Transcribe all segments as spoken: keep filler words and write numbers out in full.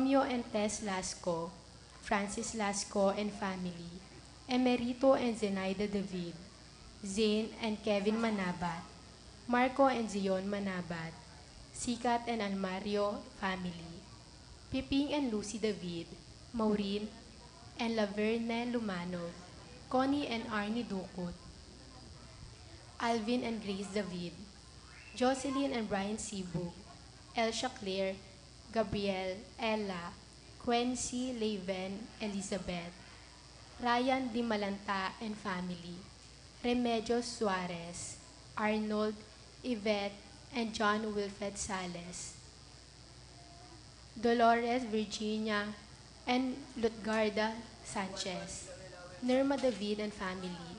Antonio and Tess Lasco, Francis Lasco and family, Emerito and Zenaida David, Zane and Kevin Manabat, Marco and Zion Manabat, Sikat and Almario family, Piping and Lucy David, Maureen and Laverne Lumanov, Connie and Arnie Ducut, Alvin and Grace David, Jocelyn and Brian Sibug, Elsa Claire, Gabriel, Ella, Quency, Leven, Elizabeth, Ryan Dimalanta and family, Remedios Suarez, Arnold, Yvette, and John Wilfred Sales, Dolores Virginia and Lutgarda Sanchez, Nirma David and family,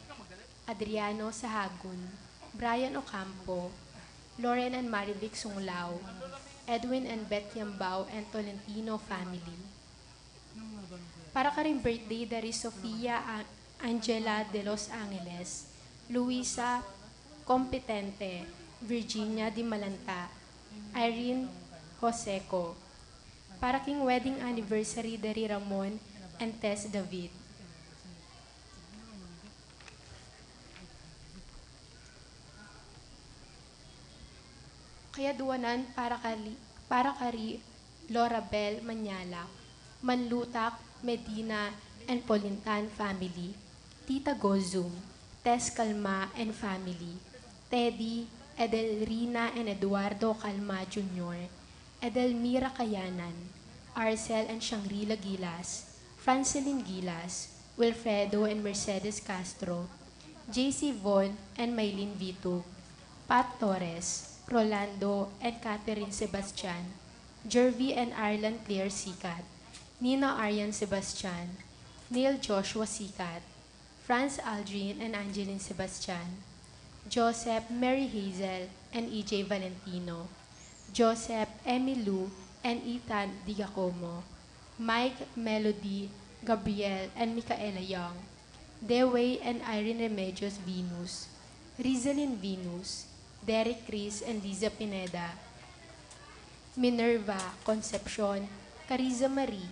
Adriano Sahagun, Brian Ocampo, Lauren and Marivic Sunglao, Edwin and Beth Yambao and Tolentino family. Para karing birthday dari Sofia A-, Angela de Los Angeles, Luisa Competente, Virginia Dimalanta, Irene Joseco. Para king wedding anniversary dari Ramon and Tess David. Kayadwanan para kali-, para kari Lorabel Manyalak, Manlutak, Medina, and Polintan family, Tita Gozum, Tess Calma and family, Teddy, Edelrina and Eduardo Calma Junior, Edelmira Kayanan, Arcel and Shangri-La Gilas, Francelin Gilas, Wilfredo and Mercedes Castro, J C Von and Maylin Vitug, Pat Torres, Rolando and Catherine Sebastian, Jervy and Arlan Claire Sikat, Nina Aryan Sebastian, Neil Joshua Sikat, Franz Aldrin and Angeline Sebastian, Joseph, Mary Hazel, and E J Valentino, Joseph, Emmy Lou, and Ethan Di Giacomo, Mike, Melody, Gabriel, and Micaela Young, Dewey and Irene Remedios Venus, Rizalin Venus, Derek Chris and Liza Pineda, Minerva, Concepcion, Cariza Marie,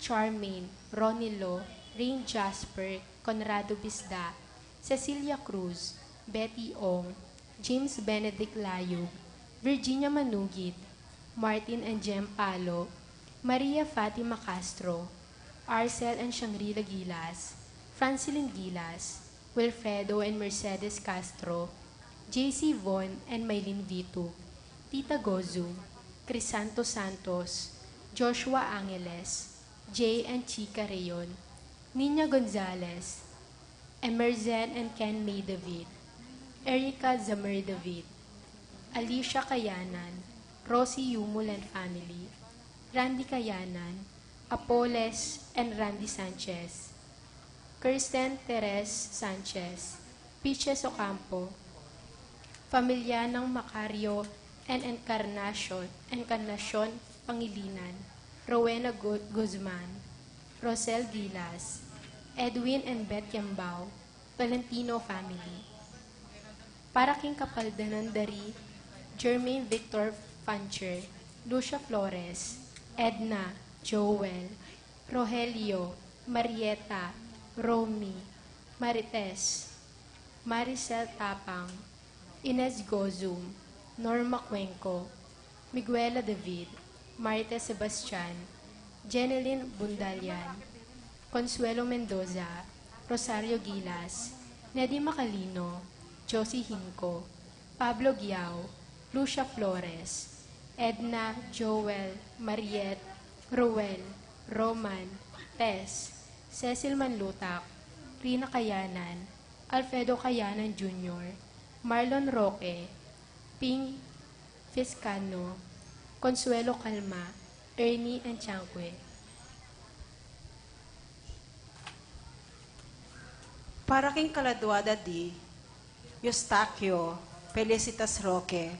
Charmaine, Ronilo, Rain Jasper, Conrado Bisda, Cecilia Cruz, Betty Ong, James Benedict Layug, Virginia Manugit, Martin and Jem Palo, Maria Fatima Castro, Arcel and Shangri-La Gilas, Francilin Gilas, Wilfredo and Mercedes Castro, J C Von and Maylin Vitug, Tita Gozu, Crisanto Santos, Joshua Angeles, Jay and Chica Rayon, Nina Gonzalez, Emerzen and Ken May David, Erica Zamir David, Alicia Kayanan, Rosie Yumul and family, Randy Kayanan, Apoles and Randy Sanchez, Kirsten Teres Sanchez, Peaches Ocampo, pamilya ng Macario and Encarnacion, Encarnacion Pangilinan, Rowena Gu-, Guzman, Rosel Gilas, Edwin and Beth Yambao, Tolentino family. Para king kapaldanan dari Jermaine Victor Fancher, Lucia Flores, Edna, Joel, Rogelio, Marieta, Romy, Marites, Maricel Tapang, Ines Gozum, Norma Cuenco, Miguela David, Marita Sebastian, Jeneline Bundalian, Consuelo Mendoza, Rosario Gilas, Nedy Macalino, Josie Hinco, Pablo Giao, Lucia Flores, Edna, Joel, Mariet, Ruel, Roman, Tess, Cecil Manlutak, Rina Kayanan, Alfredo Kayanan Junior, Marlon Roque, Ping Fiscano, Consuelo Calma, Ernie Anchangque. Para king kaladua da di Eustaquio, Felicitas Roque,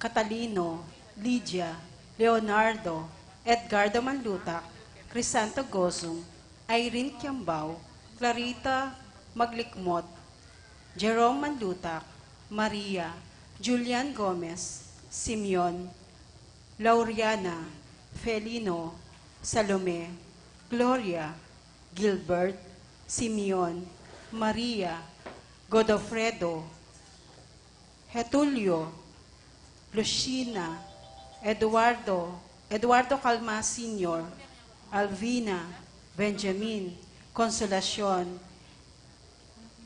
Catalino, Lydia, Leonardo, Edgardo Manlutak, Crisanto Gozum, Irene Kiambao, Clarita Maglikmot, Jerome Manlutak, Maria, Julian Gomez, Simeon, Lauriana, Felino, Salome, Gloria, Gilbert, Simeon, Maria, Godofredo, Getulio, Lucina, Eduardo, Eduardo Calma Senior, Alvina, Benjamin, Consolacion,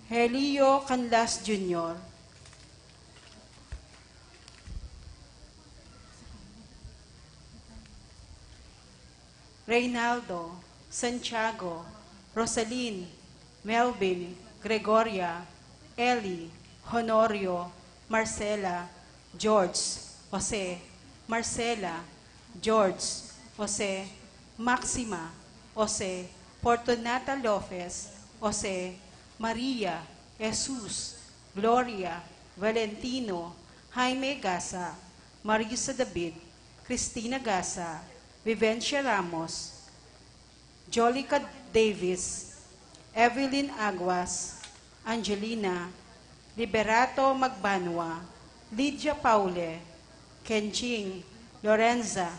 Helio Canlas Junior, Reynaldo, Santiago, Rosalyn, Melvin, Gregoria, Ellie, Honorio, Marcela, George, Jose, Marcela, George, Jose, Maxima, Jose, Fortunata Lopez, Jose, Maria, Jesus, Gloria, Valentino, Jaime Gasa, Marisa David, Cristina Gasa, Vivencia Ramos, Jolica Davis, Evelyn Aguas, Angelina, Liberato Magbanua, Lydia Paule, Kenching, Lorenza,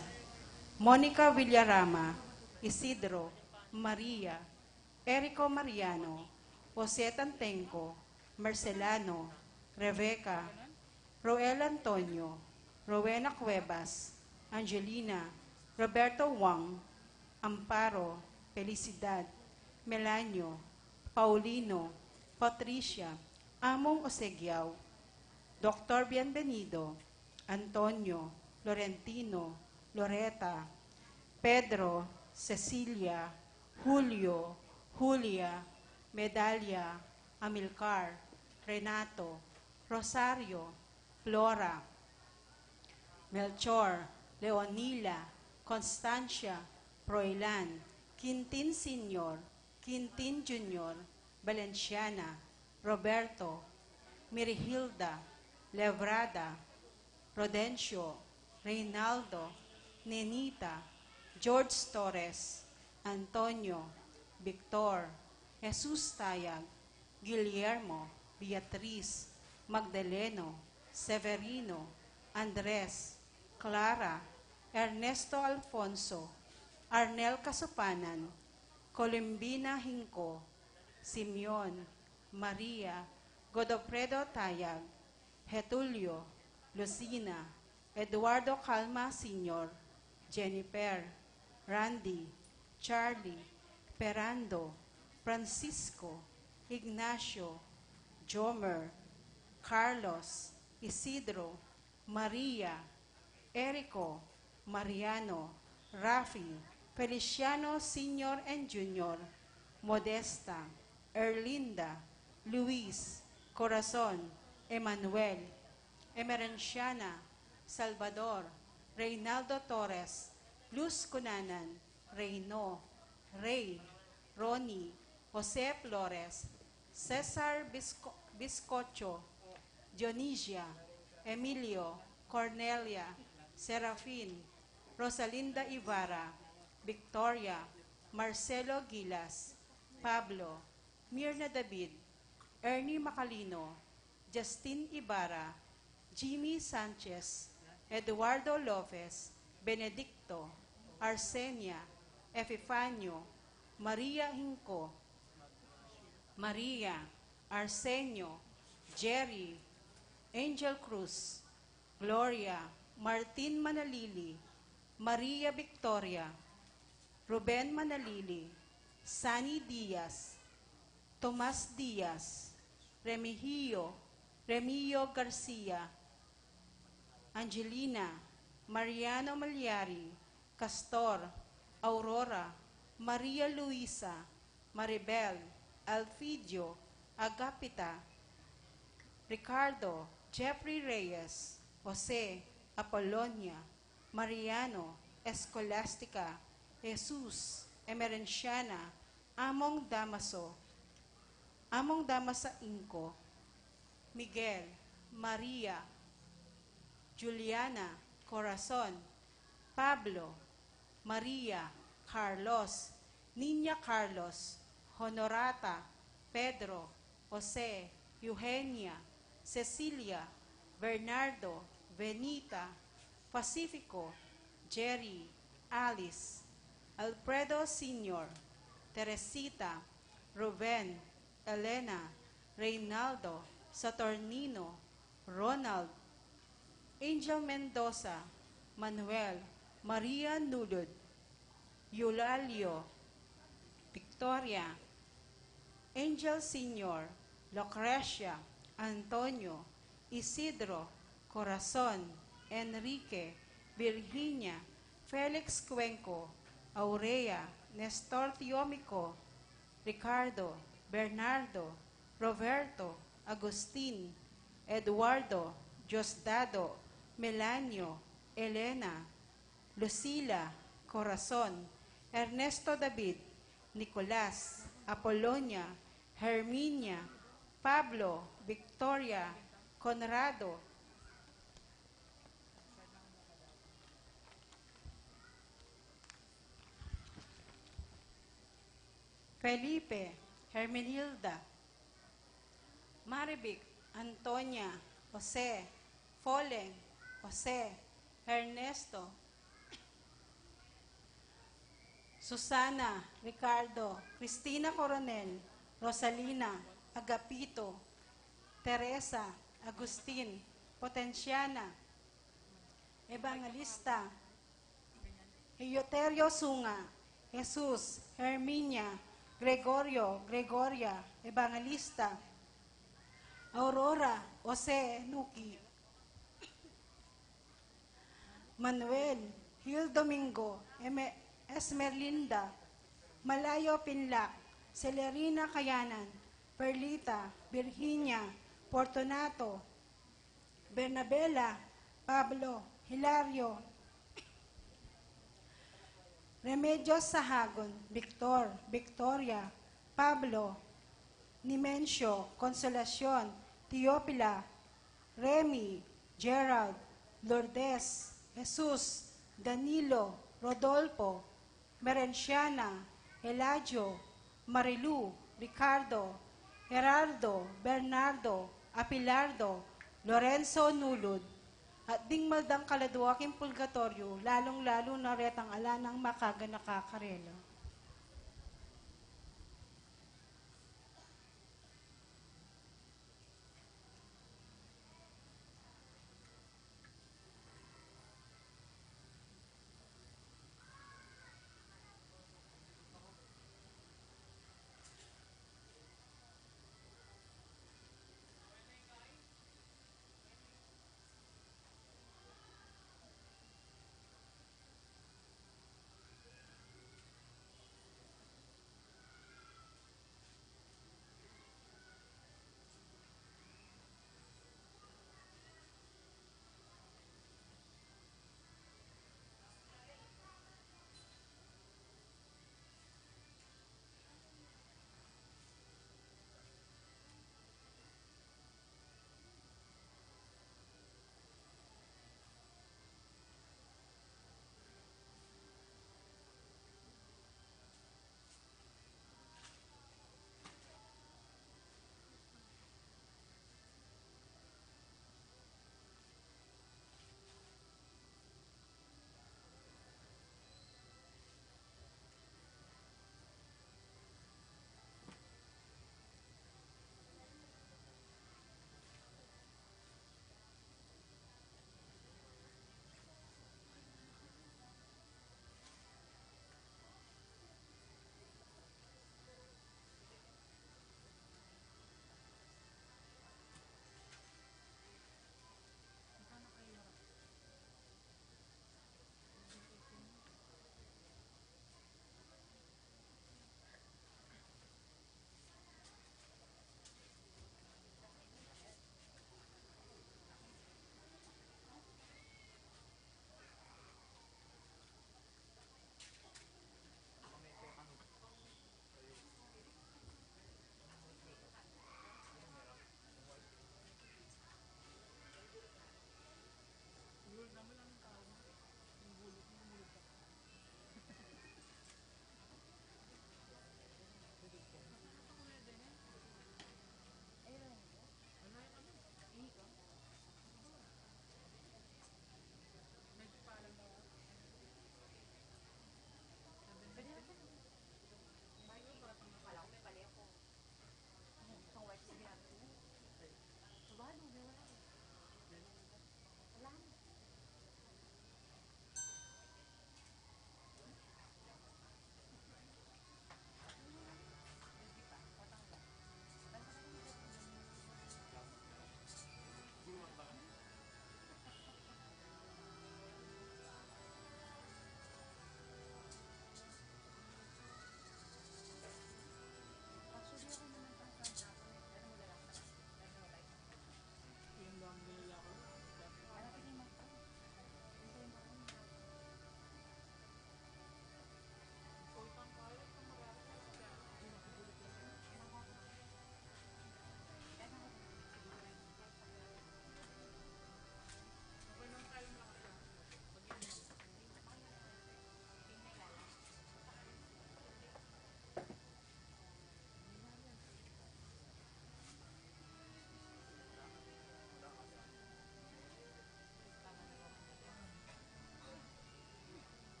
Monica Villarama, Isidro, Maria, Erico Mariano, Jose Tantenco, Marcelano, Rebecca, Roel Antonio, Rowena Cuevas, Angelina, Roberto Wang, Amparo, Felicidad, Melanio, Paulino, Patricia, Among Osegiao, Doktor Bienvenido, Antonio, Lorentino, Loreta, Pedro, Cecilia, Julio, Julia, Medalia, Amilcar, Renato, Rosario, Flora, Melchor, Leonila, Constancia, Froilan, Quintin Senior, Quintin Junior, Valenciana, Roberto, Mirihilda, Levrada, Rodencio, Reynaldo, Nenita, George Torres, Antonio, Victor, Jesus Tayag, Guillermo, Beatriz, Magdaleno, Severino, Andres, Clara, Ernesto Alfonso, Arnel Kasupanan, Columbina Hinco, Simeon, Maria, Godofredo Tayag, Getulio, Lucina, Eduardo Calma Senior, Jennifer, Randy, Charlie, Ferando, Francisco, Ignacio, Jomer, Carlos, Isidro, Maria, Erico, Mariano, Rafi, Feliciano Senior and Junior, Modesta, Erlinda, Luis, Corazon, Emmanuel, Emerenciana, Salvador, Reynaldo Torres, Luz Cunanan, Reyno, Rey, Ronnie, Jose Flores, Cesar Bisco-, Biscocho, Dionisia, Emilio, Cornelia, Serafin, Rosalinda Ibarra, Victoria, Marcelo Gilas, Pablo, Mirna David, Ernie Macalino, Justin Ibarra, Jimmy Sanchez, Eduardo Lopez, Benedicto, Arsenia, Epifanio, Maria Hinco, Maria, Arsenio, Jerry, Angel Cruz, Gloria, Martin Manalili, Maria Victoria, Ruben Manalili, Sunny Diaz, Tomas Diaz, Remigio, Remigio Garcia, Angelina, Mariano Malyari, Castor, Aurora, Maria Luisa, Maribel, Alfidio, Agapita, Ricardo, Jeffrey Reyes, Jose, Apolonia, Mariano, Escolastica, Jesus, Emerenciana, Among Damaso, Among Damasa Inco, Miguel, Maria, Juliana, Corazon, Pablo, Maria, Carlos, Niña Carlos, Honorata, Pedro, Jose, Eugenia, Cecilia, Bernardo, Benita, Pacifico, Jerry, Alice, Alfredo Senior, Teresita, Ruben, Elena, Reynaldo, Saturnino, Ronald, Angel Mendoza, Manuel, Maria Nulud, Eulalio, Victoria, Angel Senior, Lucrecia, Antonio, Isidro, Corazon, Enrique, Virginia, Felix Cuenco, Aurea, Nestor Tiomico, Ricardo, Bernardo, Roberto, Agustin, Eduardo, Diosdado, Melanio, Elena, Lucila, Corazon, Ernesto David, Nicolas, Apolonia, Herminia, Pablo, Victoria, Conrado, Felipe, Hermenilda, Marivic, Antonia, Jose, Foleng, Jose, Ernesto, Susana, Ricardo, Cristina Coronel, Rosalina, Agapito, Teresa, Agustin, Potensiana, Evangelista, Eleuterio Sunga, Jesus, Herminia, Gregorio, Gregoria, Evangelista, Aurora, Jose, Nuki, Manuel, Hil Domingo, Eme-, Esmerlinda, Malayo Pinlac, Celerina Kayanan, Perlita, Virginia, Fortunato, Bernabela, Pablo, Hilario, Remedios Sahagun, Victor, Victoria, Pablo, Nimencio, Consolacion, Teofila, Remy, Gerald, Lourdes, Jesus, Danilo, Rodolfo, Merenciana, Eladio, Marilu, Ricardo, Gerardo, Bernardo, Apilardo, Lorenzo Nulud, at ding maldang kaladua king purgatoryo, lalung-lalu na retang ala nang makaganaka karela.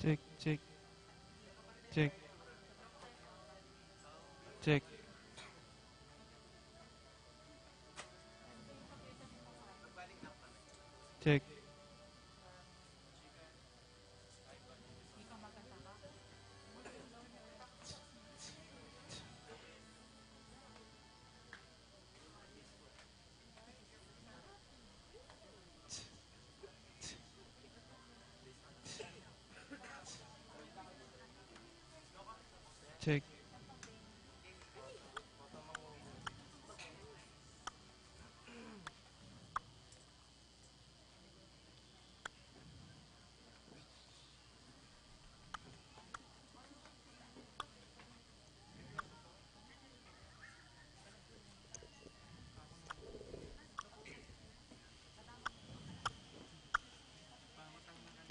Check, check. Check. Check. Check.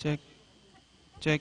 Check. Check. Check,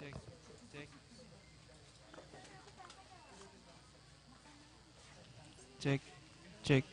check. Check, check.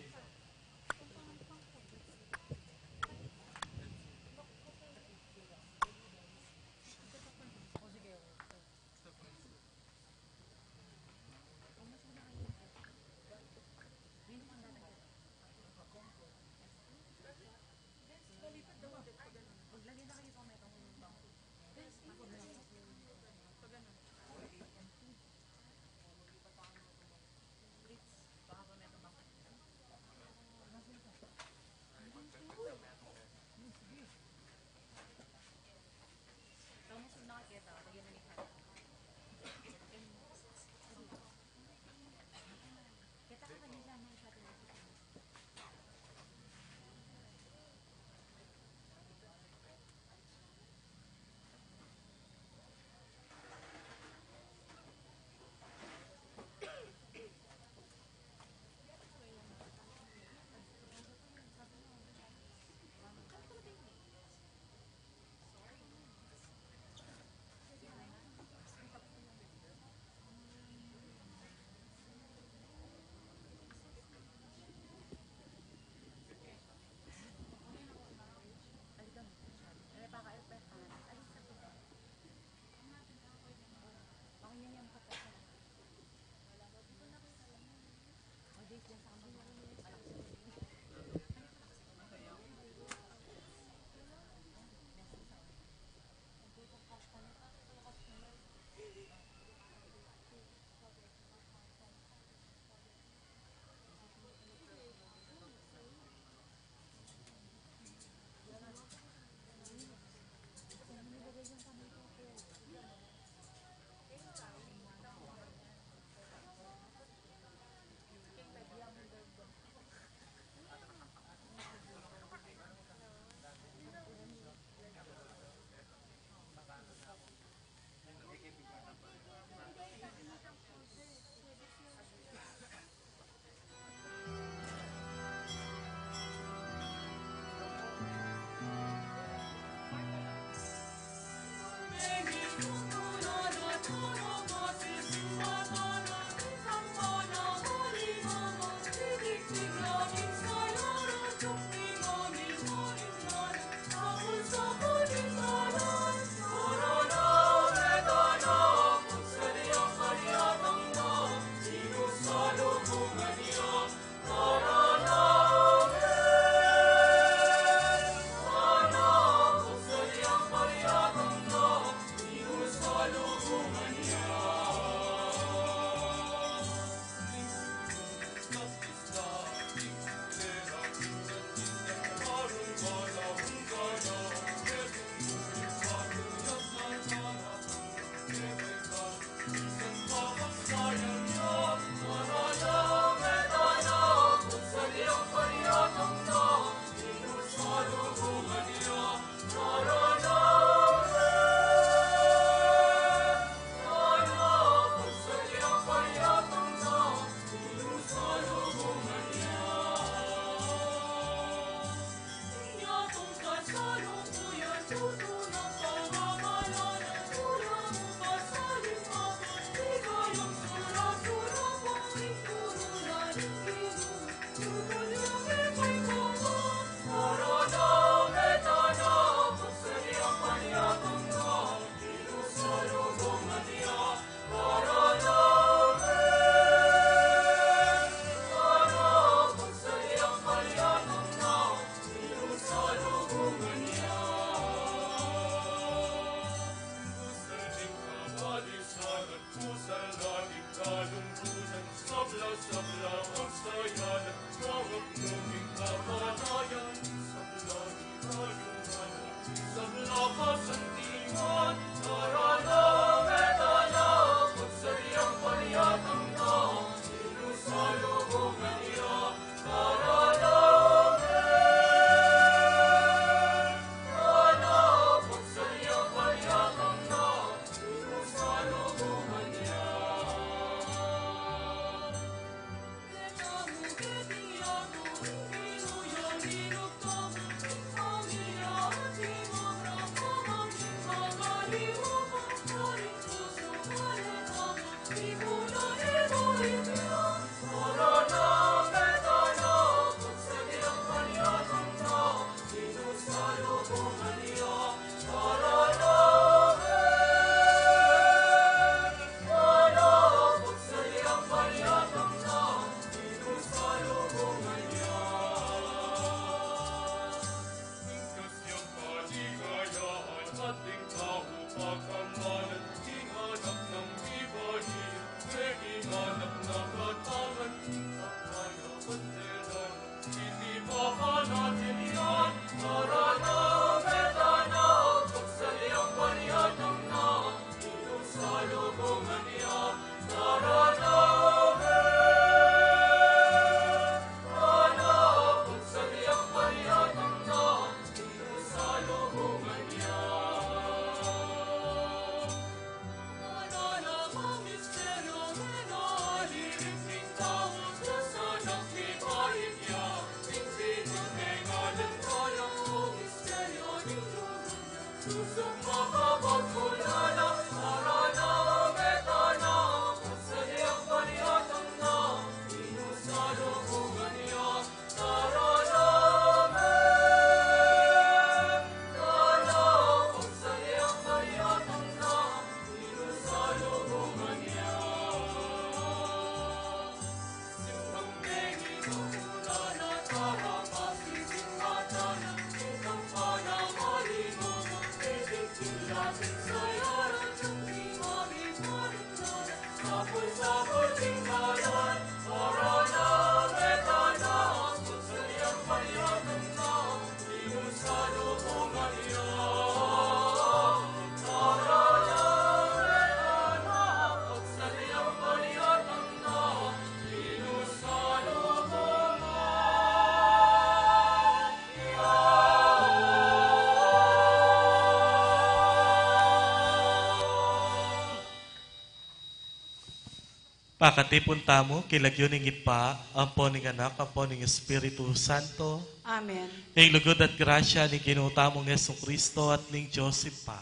Pakatipun tamu king lagyu ning Ibpa, ampo ning Anak, ampo ning Espiritu Santo. Amen. Ing lugud at grasya ning Ginu tamung Jesucristo at ning Dios Ibpa,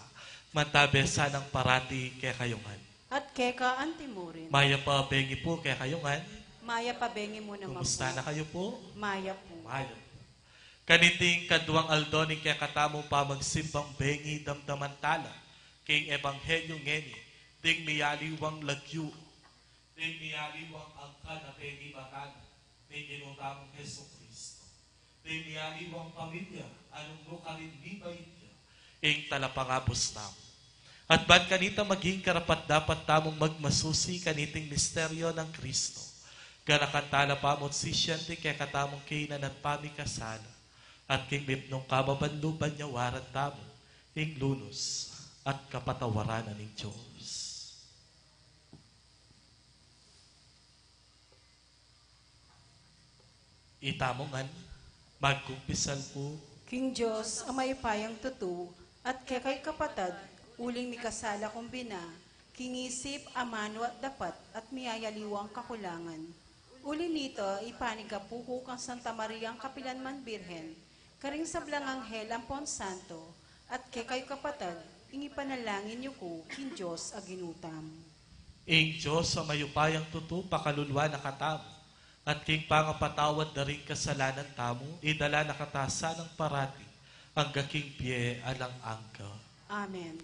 mantabe sanang parati kekayu ngan. At keka antimurin. Mayap a bengi pu kekayu ngan. Mayap a bengi mu naman. Kumusta na kayu pu? Mayap pu. Mayap pu. Kaniting kaduang aldo ning kekatamung pamagsimbang bengi, damdaman tala king Ebanghelyo ngeni ding miyaliwang lagyu, ding miyaliwang angkan a penibatan ning Ginu tamung Jesucristo, ding miyaliwang pamilya a nung nukarin mibait ya ing talapangabus tamu. At ban kanita maging karapat-dapat tamung magmasusi kaniting misteryo nang Cristo, ganakan tala pamu't sisian ding kekatamung kainan at pamikasala, at king mipnung kababan lub banyawaran tamu ing lunus at kapatawaran na ning Dios. Itamu ngan, magkumpisal ku king Dios a mayupayang tutu, at kekayu kapatad, uling mikasala kung bina, king isip, amanu at dapat, at miyayaliwang kakulangan. Uli nita, ipanigapu ku kang Santa Mariang kapilanman Birhen, karing sablang anghel ampon santo, at kekayu kapatad, ing ipanalangin yu ku king Dios a Ginu tamu. Ing Dios a mayupayang tutu pakaluluan na katamu, at king pangapatawad da ring kasalanan tamu, idala na kata sanang parati angga king bie alang angga. Amen.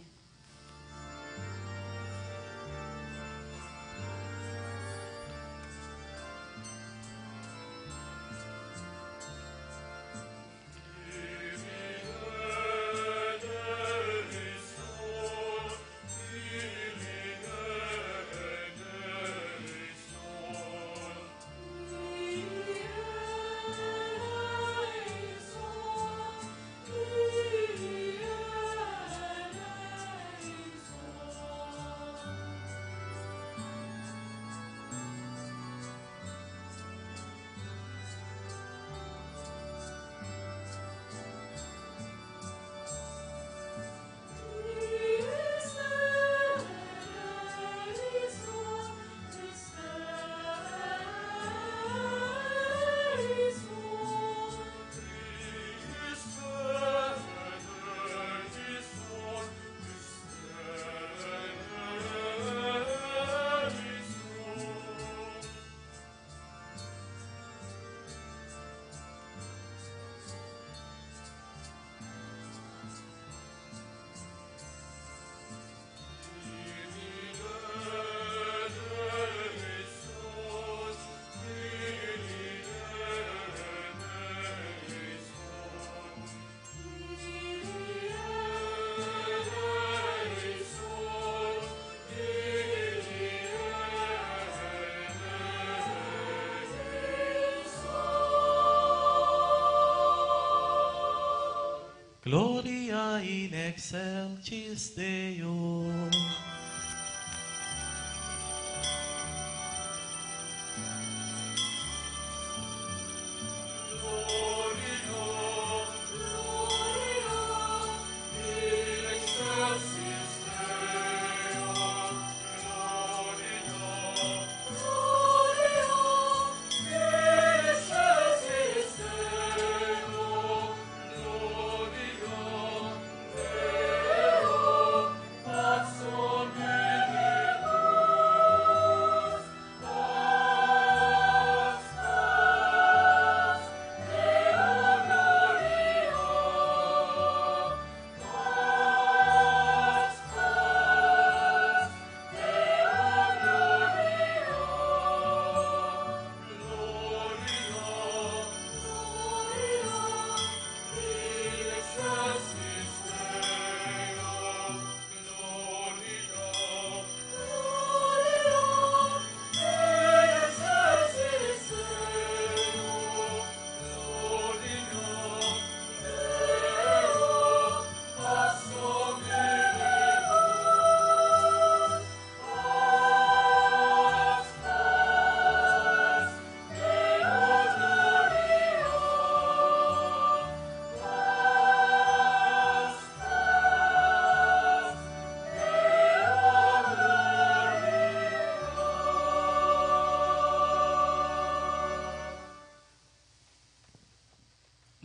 Gloria in excelsis Deo.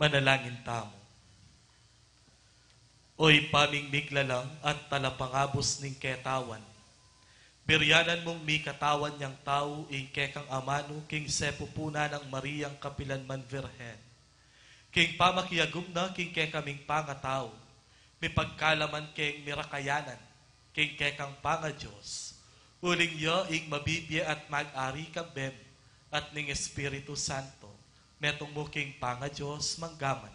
Manalangin tamu. O Ibpa ming miglalang at talapangabus ning ketawan, biryanan mung mikatawan yang tau ing kekang amanu king sepupunan nang Mariang kapilanman Virgen. King pamakiagum na king kekaming pangatau, mipagkalaman keng mirakayanan king kekang pangadios, uling ya ing mabibie at mag-ari kambe at ning Espiritu Santo, metung mu king pangadios manggaman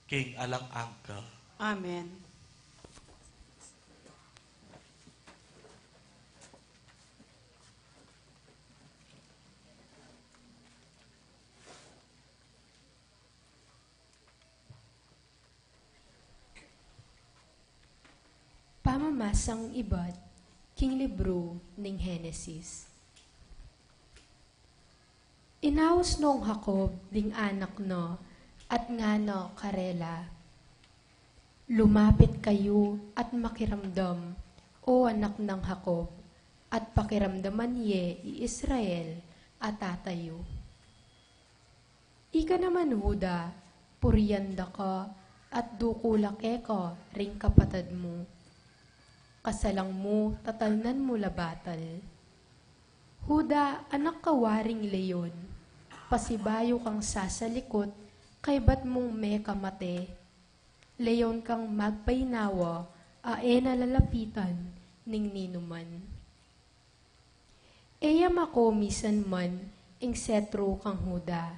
king alang angga. Amen. Pamamasang ibat king libru ning Henesis. Inaus nong Jacob ding anak na at ngana karela, "Lumapit kayu at makiramdam, O anak nang Jacob, at pakiramdaman ye i Israel a tata yu." Ika naman, Juda, purian da ka at dukul la keka ring kapatad mu. Kasalang mu, tatalnan mu la batal. Juda, anak ka waring leon, pasibayu kang sasalikut kaybat mung mekamate. Leon kang magpainawa a e na lalapitan ning ninuman. E ya makomisan man ing setro kang Juda,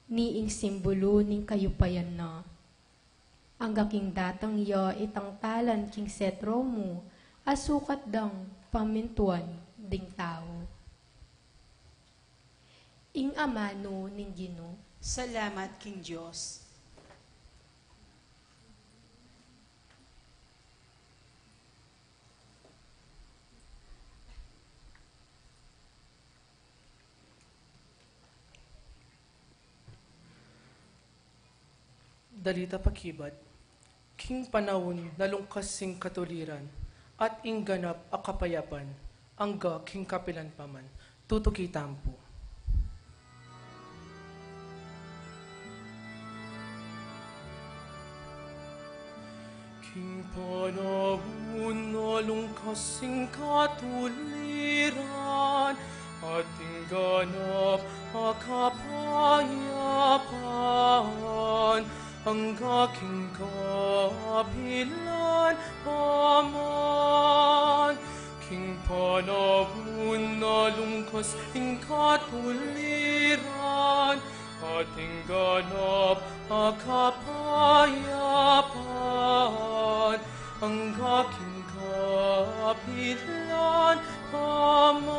ni ing simbulu ning kayupayan na. Angga king datang ya itang talan king setro mu, a sukat dang pamintuan ding tau. Ing amanu ning Ginu. Salamat king Dios. Dalita pakibat. King panaun na lungkas ing katuliran, at ing ganap a kapayapan, angga king kapilan pa man. Tutuki tamu pu. King panaun na lungkas ing katuliran, at ing ganap a kapayapan, angga king kapilan pa man. King panaun na lungkas ing katuliran, at ing ganap a kapayapan, angga king kapilan pa man.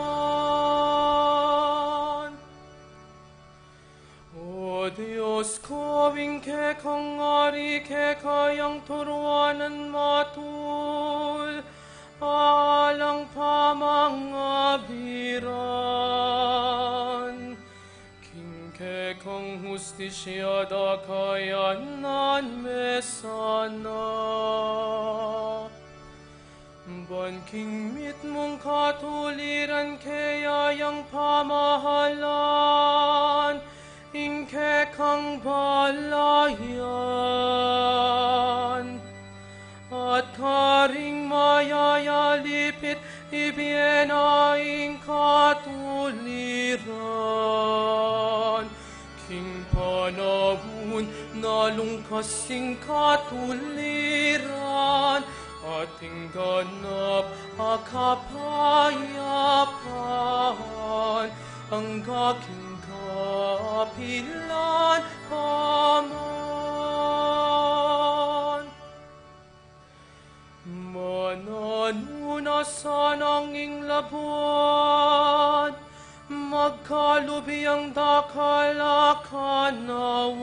O Dios ko, ing kekang ari keka yang turuanan matul alang pamangabiran. King kekang hustisya daka yan mesan na. Ban king mitmung katuliran keya yang pamahalan ing kekang balayan. At karing mayayalipit ibie na ing katuliran. King panaun na lungkas ing katuliran, at ing ganap a kapayapan, angga king kapilan pa man. Mananu na sanang ing labuad, magkalubiang dakal a kanawan,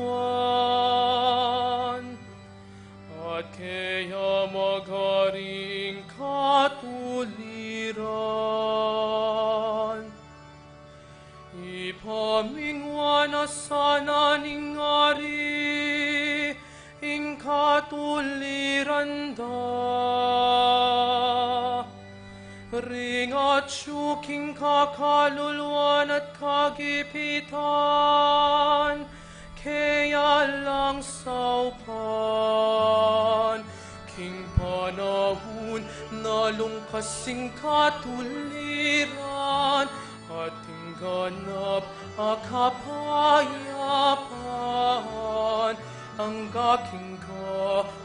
at keya magari ing katuliran. Ipamingwa na sana ning ari ing katuliran da. Ring atyu king kakaluluan at kagipitan, kaya lang saupan, king panaun na lungkas ing katuliran, at ing ganap a kapayapan, angga king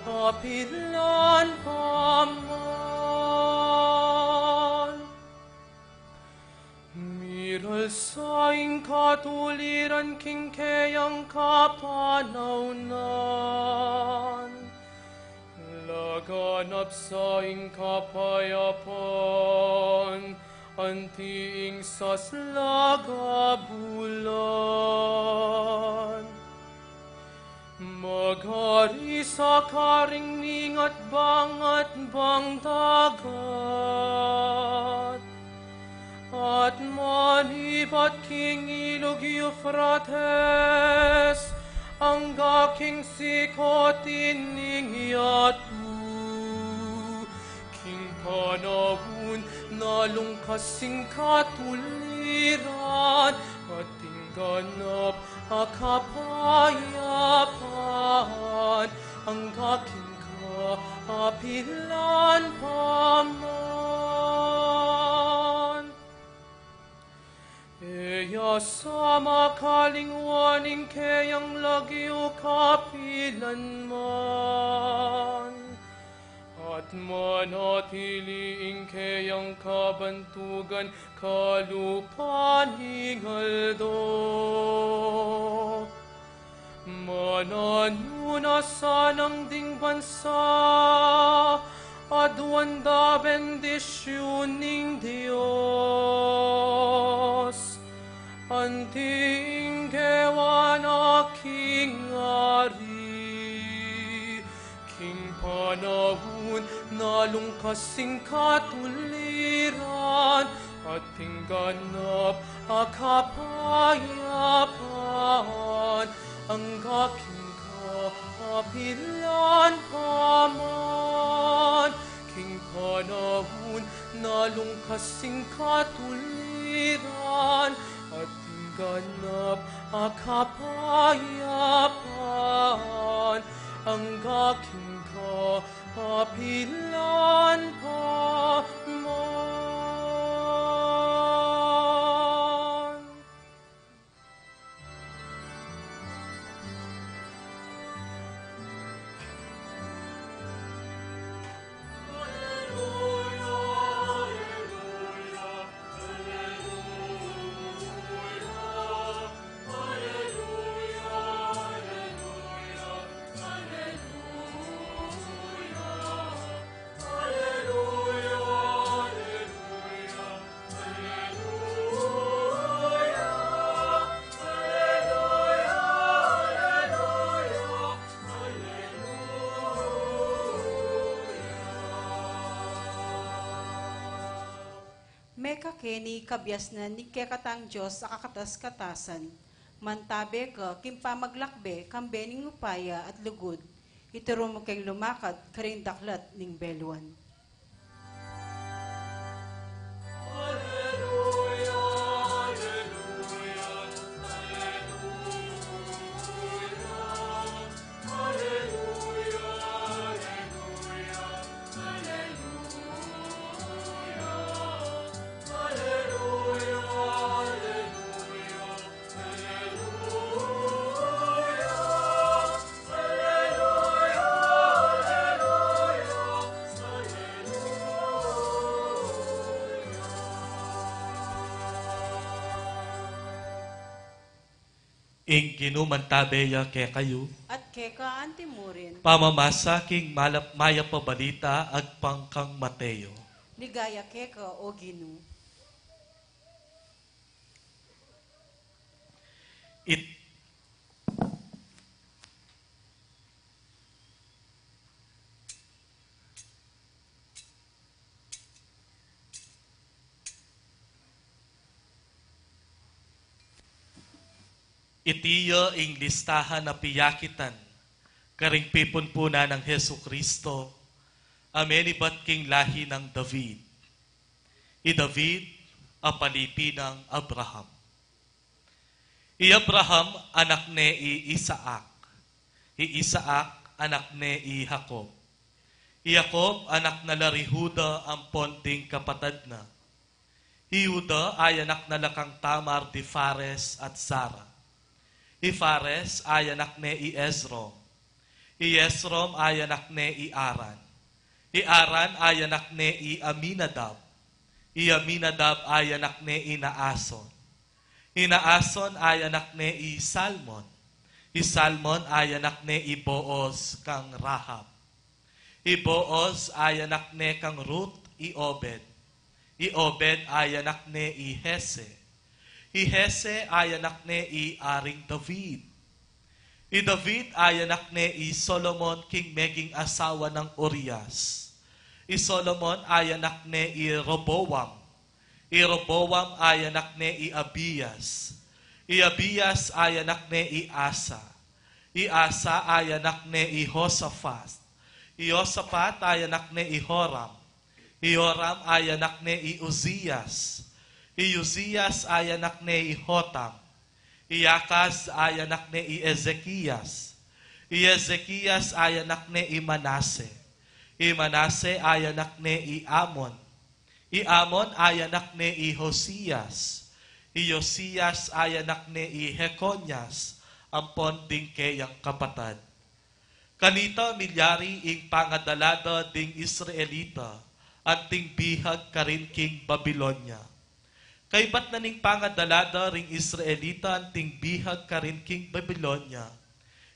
kapilan pa man. Miralsa ing katuliran king keyang kapanaunan, laganap sa ing kapayapan, anti ing saslag a bulan. Magari sa karing mingatbang-atbang dagat, at manibat king ilug Eufrates, angga king sikotin ning yatu. King panaun na lungkas ing katuliran, at ing ganap a kapayapan, angga king kapilan pa man. E ya sa makalingwan ing keyang lagyu kapilan man, at manatili ing keyang kabantugan kalupa ning aldo. Mananu na sanang ding bansa aduan da bendisyun ning Dios, anti ing gewa na king ari. King panaun na lungkas ing katuliran, at ing ganap a kapayapan, angga king kapilan pa man. King panaun na lungkas ing katuliran, at ing ganap a kapayapan, angga king kapilan pa man. Mekakeni kabiasnan ning kekatang Dios a kakatas-katasan, mantabe ka king pamaglakbe kambe ning upaya at lugud, ituru mu keng lumakad karing daklat ning beluan. Ing Ginu mantabe ya kekayu. At keka antimurin. Pamamasa king malap-, mayap a balita agpang kang Mateo. Ligaya keka, O Ginu. It-, Iti ya ing listahan a piyakitan karing pipunpunan nang Jesucristo, a menibat king lahi nang David. I David a palipi nang Abraham. I Abraham anak ne i Isaac, i Isaac anak ne i Jacob, i Jacob anak na la ri Juda ampon ding kapatad na. I Juda ay anak na la kang Tamar di Fares at Zara. I Fares ay anak ne i Esrom. I Esrom ay anak ne i Aran. I Aran ay anak ne i Aminadab. I Aminadab ay anak ne i Naason. I Naason ay anak ne i Salmon. I Salmon ay anak ne i Boaz kang Rahab. I Boaz ay anak ne kang Ruth i Obed. I Obed ay anak ne i Jesse. I Jesse ay anak ne i Aring David. I David ay anak ne i Solomon king meging asawa nang Urias. I Solomon ay anak ne i Roboam. I Roboam ay anak ne i Abias. I Abias ay anak ne i Asa. I Asa ay anak ne i Josaphat. I Josaphat ay anak ne i Joram. I Joram ay anak ne i Uzias. I Uzias ay anak ne i Jotam. I Akaz ay anak ne i Ezekias. I Ezekias ay anak ne i Manase. I Manase ay anak ne i Amon. I Amon ay anak ne i Josias. I Josias ay anak ne i Jeconias, ampon ding keyang kapatad. Kanita milyari ing pangadala da ding Israelita anting bihag karin king Babilonia. Kaybat na ning pangadala da ring Israelita anting bihag karin king Babilonia,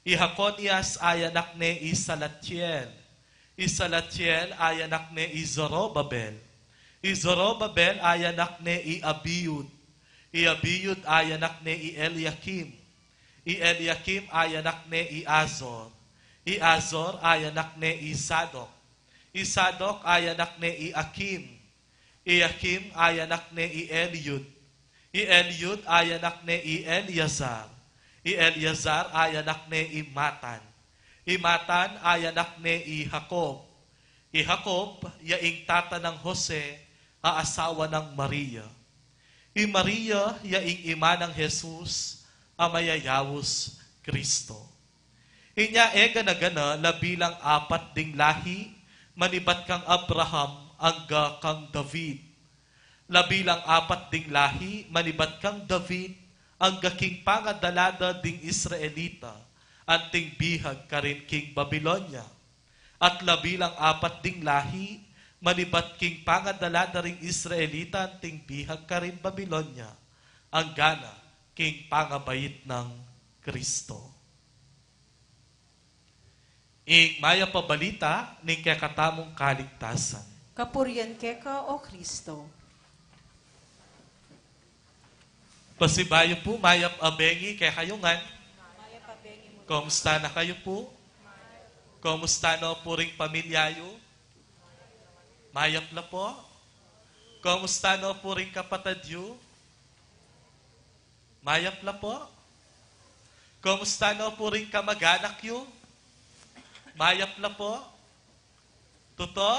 i Jeconias ay anak ne i Salatiel. I Salatiel ay anak ne i Zorobabel. I Zorobabel ay anak ne i Abiud. I Abiud ay anak ne i Eliakim. I Eliakim ay anak ne i Azor. I Azor ay anak ne i Sadok. I Sadok ay anak ne i Akim. I Akim ay anak ne i Eliud. I Eliud ay anak ne i Eleazar. I Eleazar ay anak ne i Matan. I Matan ay anak ne i Jacob. I Jacob ya ing tata nang Jose a asawa nang Maria. I Maria ya ing ima nang Jesus a mayayaus Kristo. Inya e gana-gana la bilang apat ding lahi manibat kang Abraham angga kang David. La bilang apat ding lahi manibat kang David angga king pangadala da ding Israelita anting bihag karin king Babilonia. At la bilang apat ding lahi manibat king pangadala da ring Israelita anting bihag karin Babilonia, anggana king pangabait nang Kristo. Ing mayap a balita ning kekatamung kaligtasan. Kapurian keka, O Kristo. Pasibayu pu, mayap a bengi kekayu ngan. Komusta na kayu pu? Komusta no pu ring pamilya yu? Mayap la pu. Komusta no pu ring kapatad yu? Mayap la pu. Komusta no pu ring kamaganak yu? Mayap la pu. Tutu?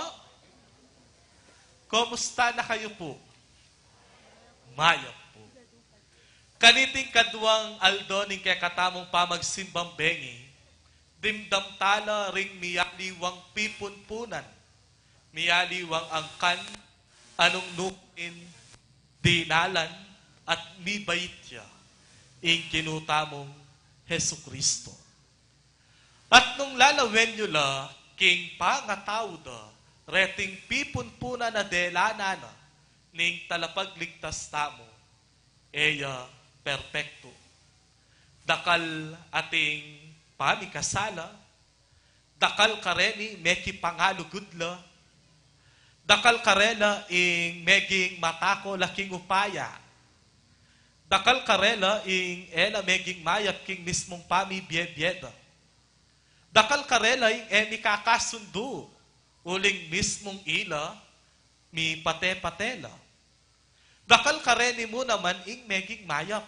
Komusta na kayu pu? Mayap pu. Kaniting kaduang aldo ning kekatamung pamagsimbang bengi, dimdam tala ring miyaliwang pipunpunan, miyaliwang angkan a nung nukarin dinalan at mibait ya ing Ginu tamung Jesucristo. At nung lalawen yu la king pangatau da reting pipunpunan a delanan na ning talapagligtas tamu, e ya perpektu. Dakal ating pamikasala, dakal kareni mekipangalugud la, dakal karela ing meging matakul a king upaya, dakal karela ing e la meging mayap king mismung pamibie-bie da, dakal karela ing e mikakasundu uling mismung ila mipate-pate la. Dakal kareni mu naman ing meging mayap.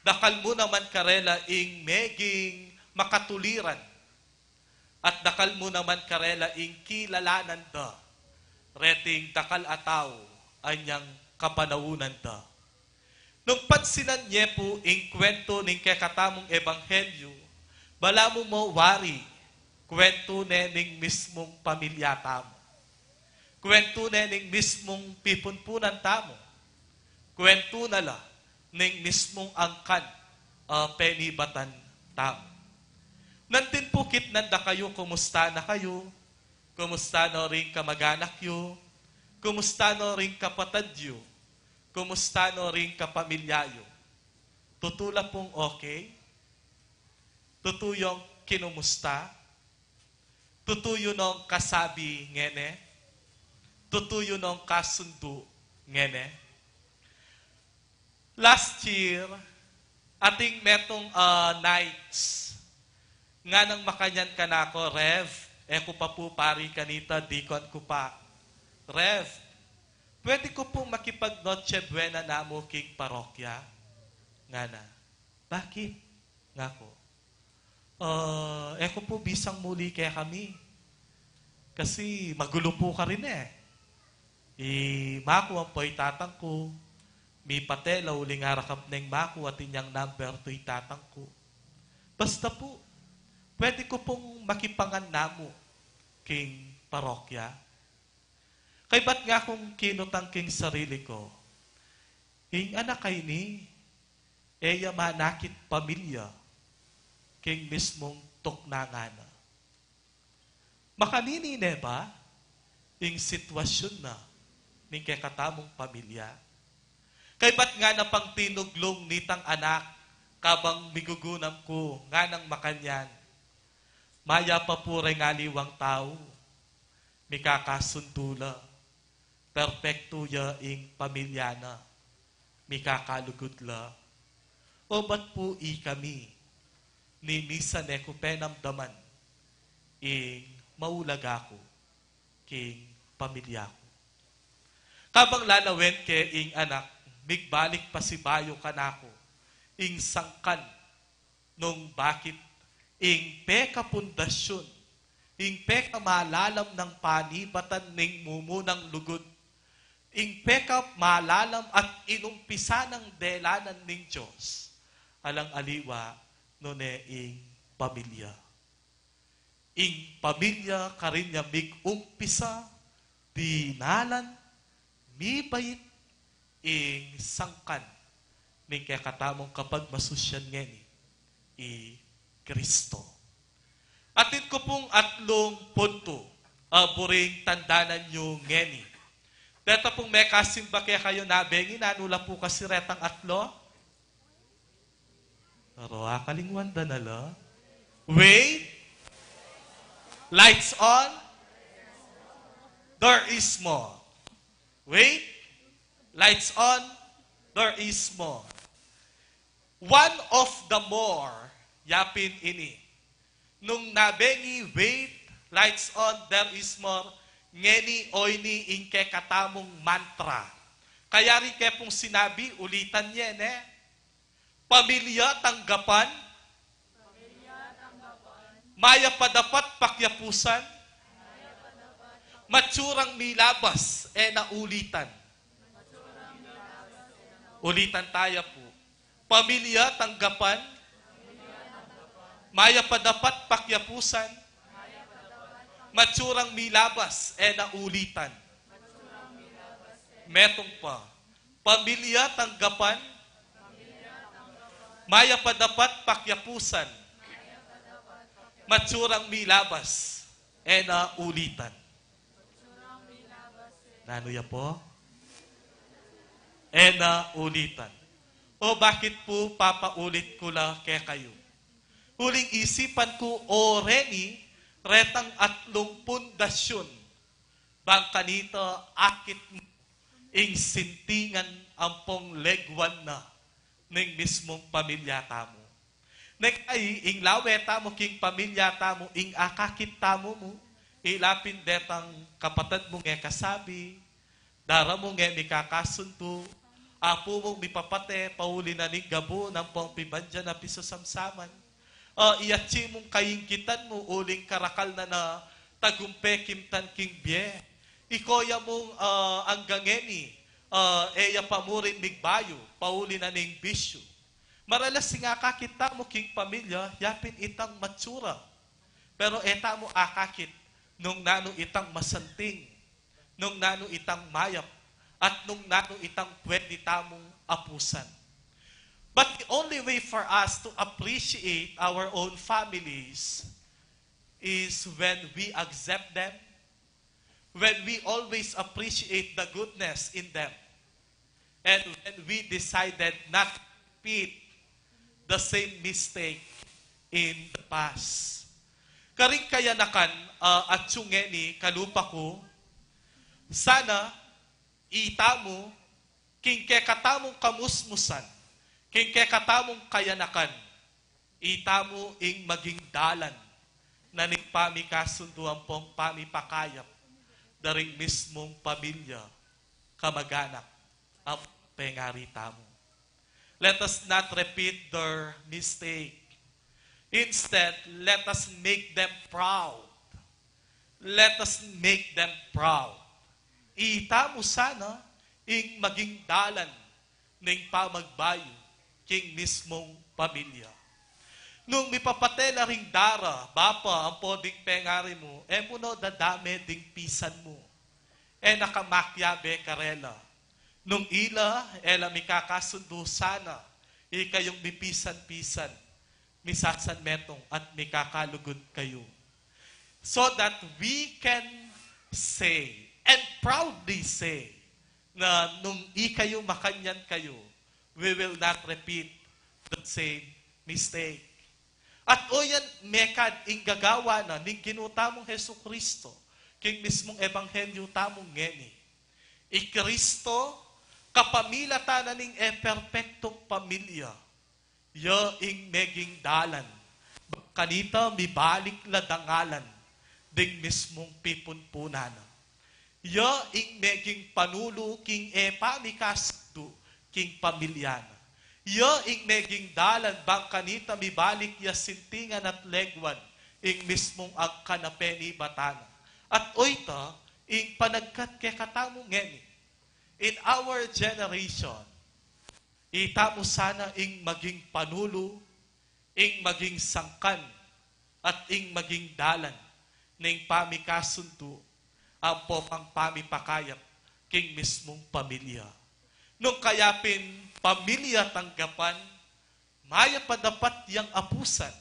Dakal mu naman karela ing meging makatuliran. At dakal mu naman karela ing kilalanan da reting dakal a tau anyang kapanaunan da. Nung pansinan ye pu ing kwentu ning kekatamung ebanghelyu, balamu mo wari, kwentu ne ning mismung pamilya tamu. Kwentu ne ning mismung pipunpunan tamu. Kwentu na la ning mismung angkan a penibatan tamu. Nandin pu kitnan da kayu, kumusta na kayu? Kumusta no ring kamaganak yu? Kumusta no ring kapatad yu? Kumusta no ring kapamilya yu? Tutu la pung okay? Tutu yung kinumusta? Tutu yu nong kasabi ngeni? Tutu yu nong kasundu ngeni? Last year, atin metung, ah, nights, nganang makanyan kanaku, "Rev, e ku pa pu pari kanita, dikon ku pa. Rev, pwede ku pung makipag-Noche Buena namu king parokya?" Ngana. "Bakit?" ngaku. "Ah, e ku pu bisang muli kekami. Kasi magulu pu karin e. I maku ampo i tatang ku, mipate la uling arakap neng maku at inyang number tu i tatang ku. Basta pu, pwede ku pung makipangan namu king parokya?" Kaybat ngakung kinutang king sarili ku, "Ing anak a ini, e ya manakit pamilya king mismung tuknangan na. Makanini ne ba ing sitwasyun na ning kekatamung pamilya?" Kaybat ngana pang tinuglung nitang anak, kabang migugunam ku, nganang makanyan, "Mayap pa pu reng aliwang tau, mikakasundu la, perpektu ya ing pamilya na, mikakalugud la. Obat pu ikami, ni misan e ku penamdaman ing maulaga ku king pamilya ku." Kabang lalawen ke ing anak, migbalik pasibayu kanaku ing sangkan nung bakit ing pekapundasyun, ing pekamalalam nang panibatan ning mumunang lugud, ing pekamalalam at inumpisa nang delanan ning Dios, alang aliwa nune ing pamilya. Ing pamilya karin ya mig-umpisa, dinalan, mibait, ing sangkan ning kekatamung kapagmasusyan ngeni, i Kristo. Atin ku pung atlung puntu a buring tandanan yu ngeni. Deta pung mekasimba kekayu, nabengi, nanu la pu kasi retang atlu? Pero akalingwan da na la. Wait. Lights on. There is more. Wait. Lights on. There is more. One of the more, yapin ini. Nung nabengi, wait, lights on, there is more, ngeni o ini ing kekatamung mantra. Kayari ke pung sinabi, ulitan ye ne. Pamilya tanggapan, mayap a dapat pakyapusan, matsurang milabas, e na ulitan. Ulitan taya pu. Pamilya tanggapan, mayap a dapat pakyapusan, matsurang milabas, e na ulitan. Metung pa. Pamilya tanggapan, mayap a dapat pakyapusan, matsurang milabas, e na ulitan. Nanu ya pu? E na ulitan. O bakit pu papaulit ku la kekayu? Uling isipan ku, o reni, retang atlung pundasyun, bang kanita akit mu ing sintingan ampong legwan na ning mismung pamilya tamu. Neng ai, ing lawe tamu king pamilya tamu, ing akakit tamu mu, ila pin detang kapatad mung e kasabi, dara mung e mikakasundu, apu mung mipapate, pauli na ning gabu, ampong pibandian a pisasamsaman. A, iyatsi mung kainggitan mu, uling karakal na na tagumpe kimtan king bie. Ikoya mung, a, anggang ngeni, ah, e ya pa murin migbayu, pauli na ning bisyu. Maralas ing akakit tamu king pamilya, yapin itang matsura. Pero e tamu akakit nung nanu itang masanting, nung nanu itang mayap, at nung nanu itang pwede tamung apusan. But the only way for us to appreciate our own families is when we accept them, when we always appreciate the goodness in them, and when we decided not to repeat the same mistake in the past. Karing kayanakan, ah, atyu ngeni kalupa ku, sana itamu, king kekatamung kamusmusan, king kekatamung kayanakan, itamu ing maging dalan na ning pamikasundu ampong pamipakayap da ring mismung pamilya, kamag-anak, ampong pengari tamu. Let us not repeat their mistake. Instead, let us make them proud. Let us make them proud. Itamu sana ing maging dalan ning pamagbayu king mismung pamilya. Nung mipapate la ring dara, bapa, ampo ding pengari mu, e mu no dadame ding pisan mu. E na ka makiabe karela. Nung ila, e la mikakasundu sana, ikayung mipisan-pisan, misasanmetung at mikakalugud kayu. So that we can say, and proudly say, na nung ikayu makanyan kayu, we will not repeat the same mistake. At o yan, mekad ing gagawa na ning Ginu tamung Jesucristo, king mismung ebanghelyu tamung ngeni. I Cristo, kapamilatan na ning e perpektung pamilya, ya ing meging dalan, kanita mibalik la dangalan ding mismung pipunpunan na. Ya ing meging panulu king e pamikasundu king pamilya na. Ya ing meging dalan bang kanita mibalik ya sintingan at legwan ing mismung agkan a penibatan na. At oyta, ing panagkat kekatamu ngeni. In our generation, itamu sana ing maging panulu, ing maging sangkan, at ing maging dalan ning pamikasundu ampo pang pamipakayap king mismung pamilya. Nung kaya pin pamilya tanggapan, mayap a dapat yang apusan,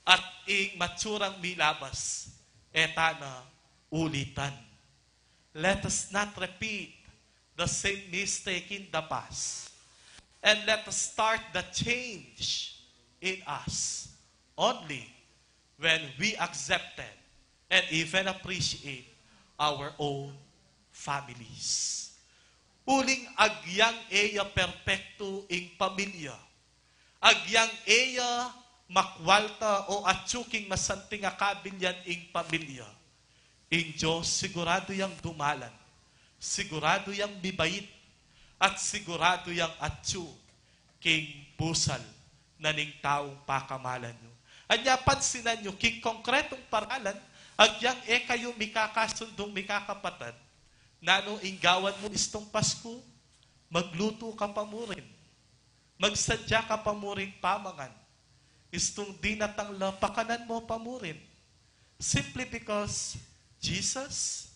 at ing matsurang milabas, e ta na ulitan. Let us not repeat the same mistake in the past. And let us start the change in us only when we accepted and even appreciate our own families. Uling agyang e ya perpektu ing pamilya, agyang e ya makwalta o atyu king masanting a kabilyan ing pamilya, ing Dios siguradu yang dumalan, siguradu yang mibait, at siguradu yang atyu king busal na ning taung pakamalan yu. Anya pansinan yu, king konkretung paralan, agyang e kayu mikakasundung mikakapatad, nanu ing gawan mu istung Pasku? Maglutu ka pa mu rin. Magsadya ka pa mu ring pamangan. Istung dinatang la, pakanan mu pa mu rin. Simply because Jesus,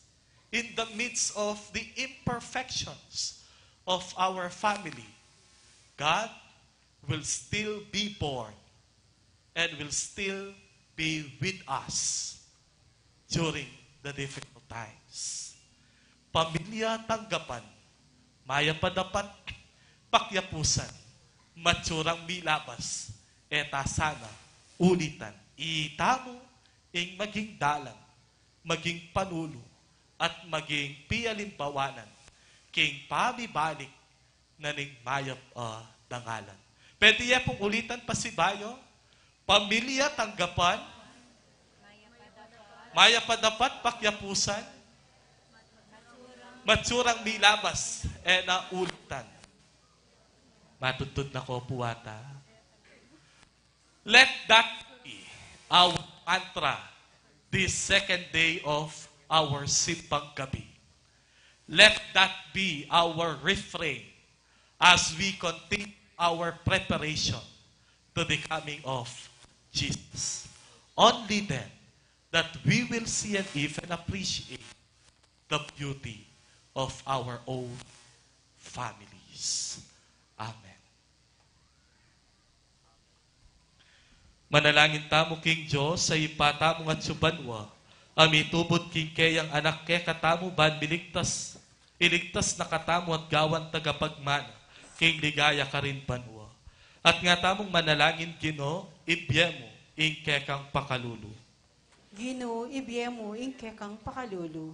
in the midst of the imperfections of our family, God will still be born and will still be with us during the difficult times. Pamilya tanggapan, mayap a dapat pakyapusan, matsurang milabas, e ta sana ulitan. Itamu ing maging dalan, maging panulu, at maging pialimbawanan king pamibalik na ning mayap a dangalan. Pwede ye pung ulitan pasibayu? Pamilya tanggapan, mayap a dapat pakyapusan, matsurang milabas, e na ulitan. Matudtud na ko pu ata. Let that be our mantra this second day of our Simbang Gabi. Let that be our refrain as we continue our preparation to the coming of Jesus. Only then that we will see and even appreciate the beauty of our own families. Amen. Manalangin tamu king Dios, a Ibpa tamung atsu banua, a mitubud king keyang Anak kekatamu ban miligtas, iligtas na katamu at gawan tagapagmana king ligaya karin banua. At nga tamung manalangin, Ginu, ibie mu ing kekang pakalulu. Ginu, ibie mu ing kekang pakalulu.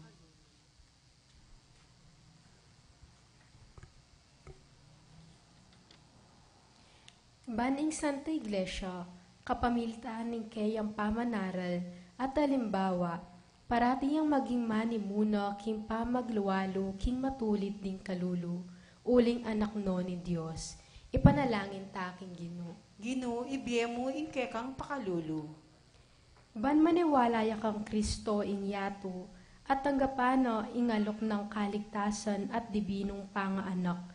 Ban ing Santa Iglesia, kapamilatan ning keyang pamanaral at alimbawa, parati yang maging manimuna king pamaglualu king matulid ding kalulu, uling anak no ning Dios. Ipanalangin ta king Ginu. Ginu, ibie mu ing kekang pakalulu. Ban maniwala ya kang Kristo ing yatu, at tanggapan na ing alok nang kaligtasan at dibinung pangaanak,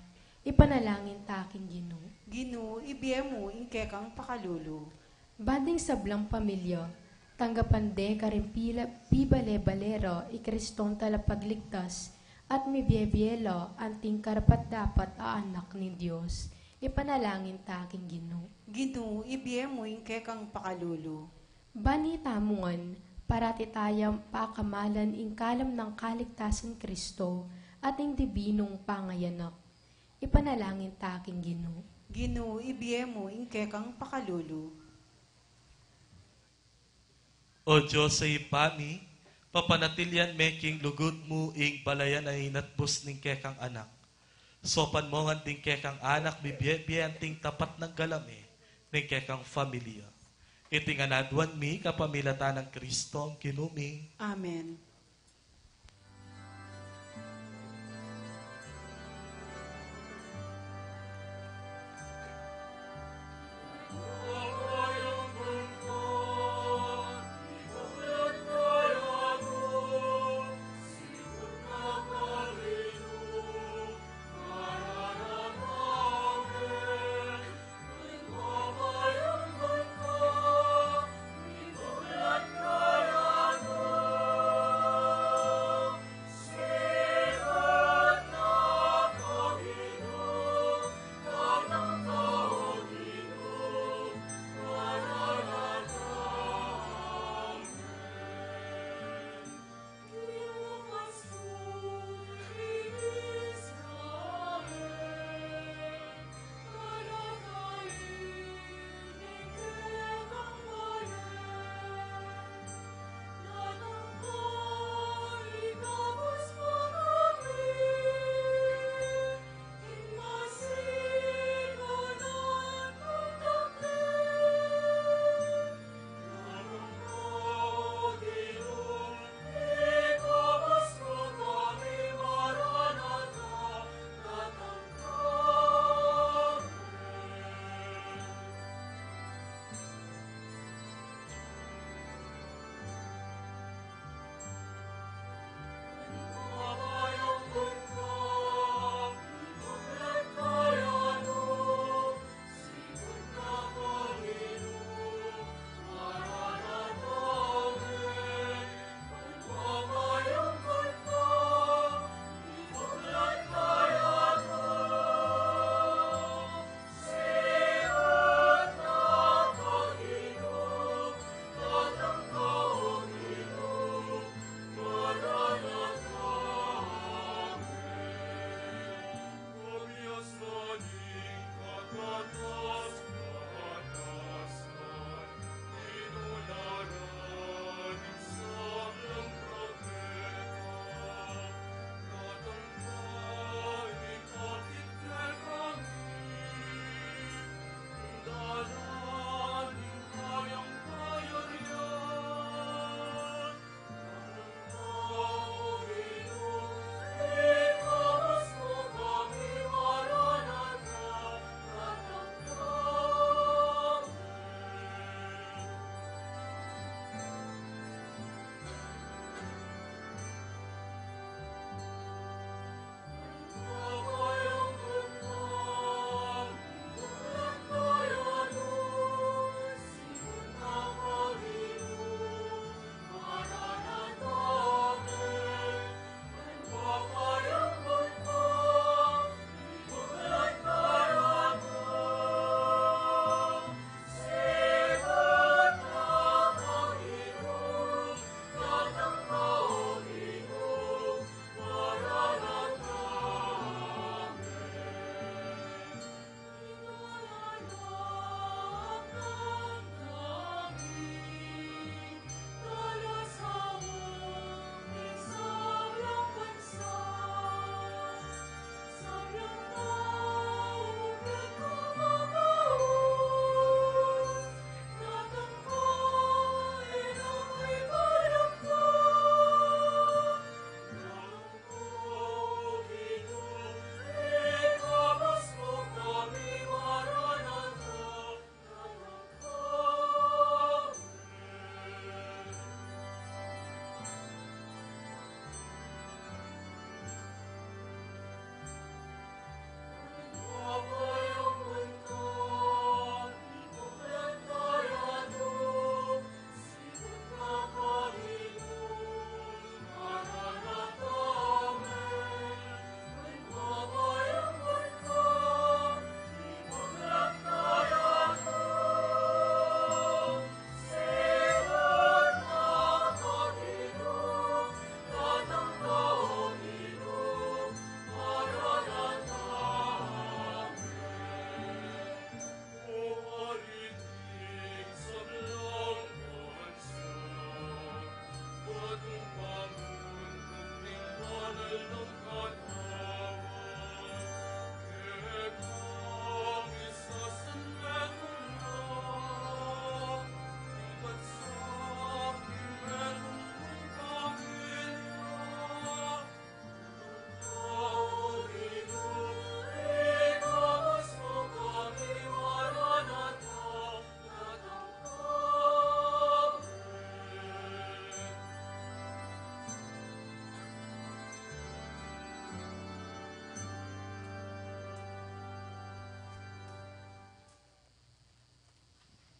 ipanalangin ta king Ginu. Ginu, ibie mu ing kekang pakalulu. Ban ding sablang pamilya, tanggapan de karing pila, pibale-bale ra i Kristong talapagligtas, at mibie-bie la anting karapat-dapat a anak ning Dios, ipanalangin ta king Ginu. Ginu, ibie mu ing kekang pakalulu. Ban itamu ngan, parati tayang pakamalan ing kalam nang kaligtasan Kristo at ing dibinung pangayanak. Ipanalangin ta king Ginu. Ginu, ibie mu ing kekang pakalulu. O Dios a Ibpa mi, papanatilian me king lugud mu ing balayan a inatbus ning kekang Anak. Saupan mo ngan ding kekang anak mibie-bie anting tapat nang galame ning kekang familia. Iti ngan aduan mi kapamilatan nang Kristong Ginu mi. Amen.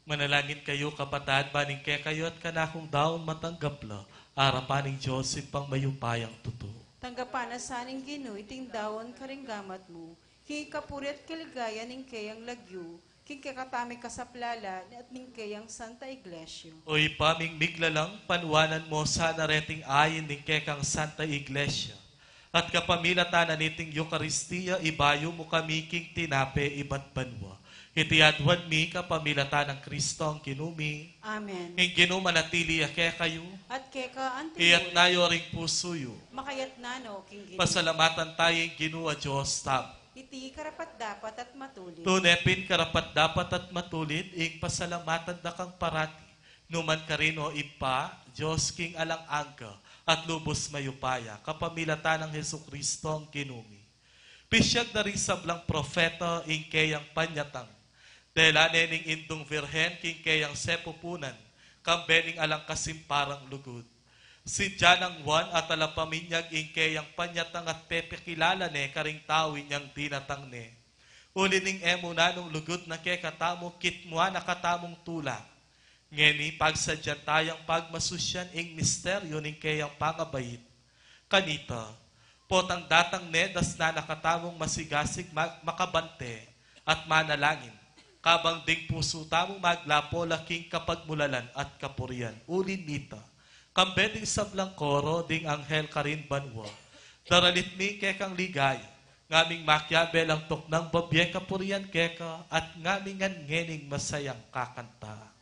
Manalangin kayu, kapatad, ban ing kekayu at kanakung daun matanggap la arapan ning Dios Ibpang mayupayang tutu. Tanggapan na sa ning Ginu iting daun karing gamat mu, king ikapuri at kaligayan ning keyang lagyu, king kekatamung kasaplalan at ning keyang Santa Iglesia. O Ibpa ming miglalang, panuanan mu sana reting ain ning kekang Santa Iglesia, at kapamilatan na niting Eukaristia, ibayu mu kami king tinape ibat banua. Iti aduan mi kapamilatan nang Kristong Ginu mi. Amen. Ing Ginu manatili ya kekayu. At keka anti. Iyatas yu ring pusu yu. Makayatas no king Ginu. Pasalamatan tamu ing Ginu a Dios tamu. Iti karapat-dapat at matulid. Tune pin karapat-dapat at matulid ing pasalamatan da kang parati, nukarin man, o Ibpa, Dios king alang angga at lubus mayupaya, kapamilatan nang Jesukristong Ginu mi. Pisyag da ring sablang propeta ing keyang panyatang. Dela ne ning Indung Virgen king keyang sepupunan, kambe ning alang kasimparang lugud. Sindia nang Juan a talapaminyag ing keyang panyatang at pepakilala ne karing tau inyang dinatang ne. Uli ning e mu nanung lugud na kekatamu, kitmuan na katamung tula. Ngeni pagsadyan tayang pagmasusyan ing misteryu ning keyang pangabait. Kanita, potang datang ne, dasnan na katamung masigasig ma-, makabante at manalangin, kabang ding pusu tamu maglapo la king kapagmulalan at kapurian. Uli nita, kambe ding sablang koro ding anghel karin banua, daralit mi ing kekang ligaya, ngaming makiabe lang tuknang babie kapurian keka, at ngaming ngan ngening masayang kakanta.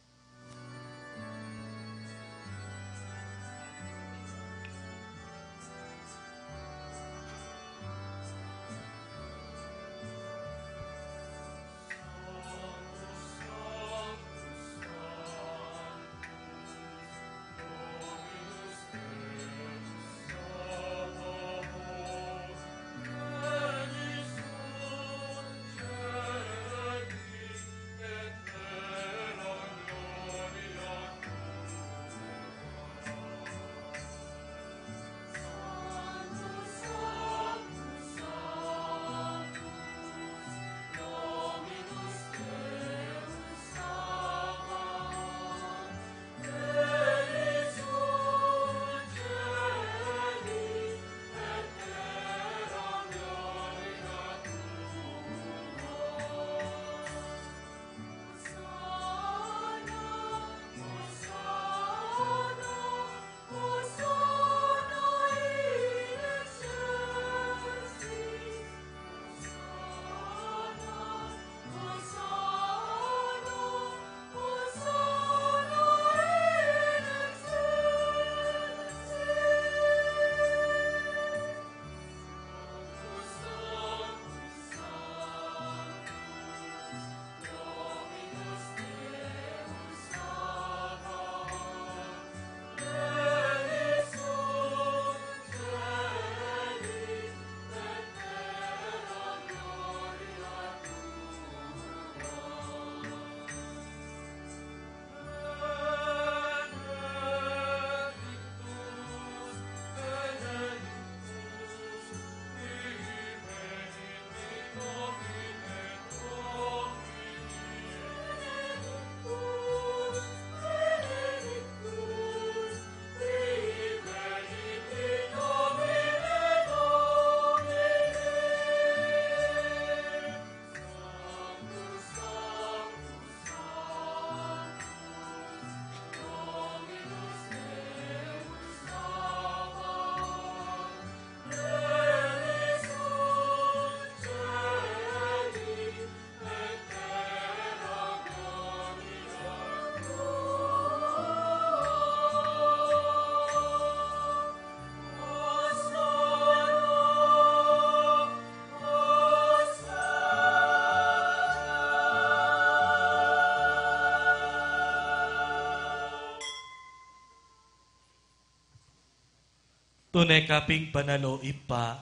Tune ka pin banal, o Ibpa,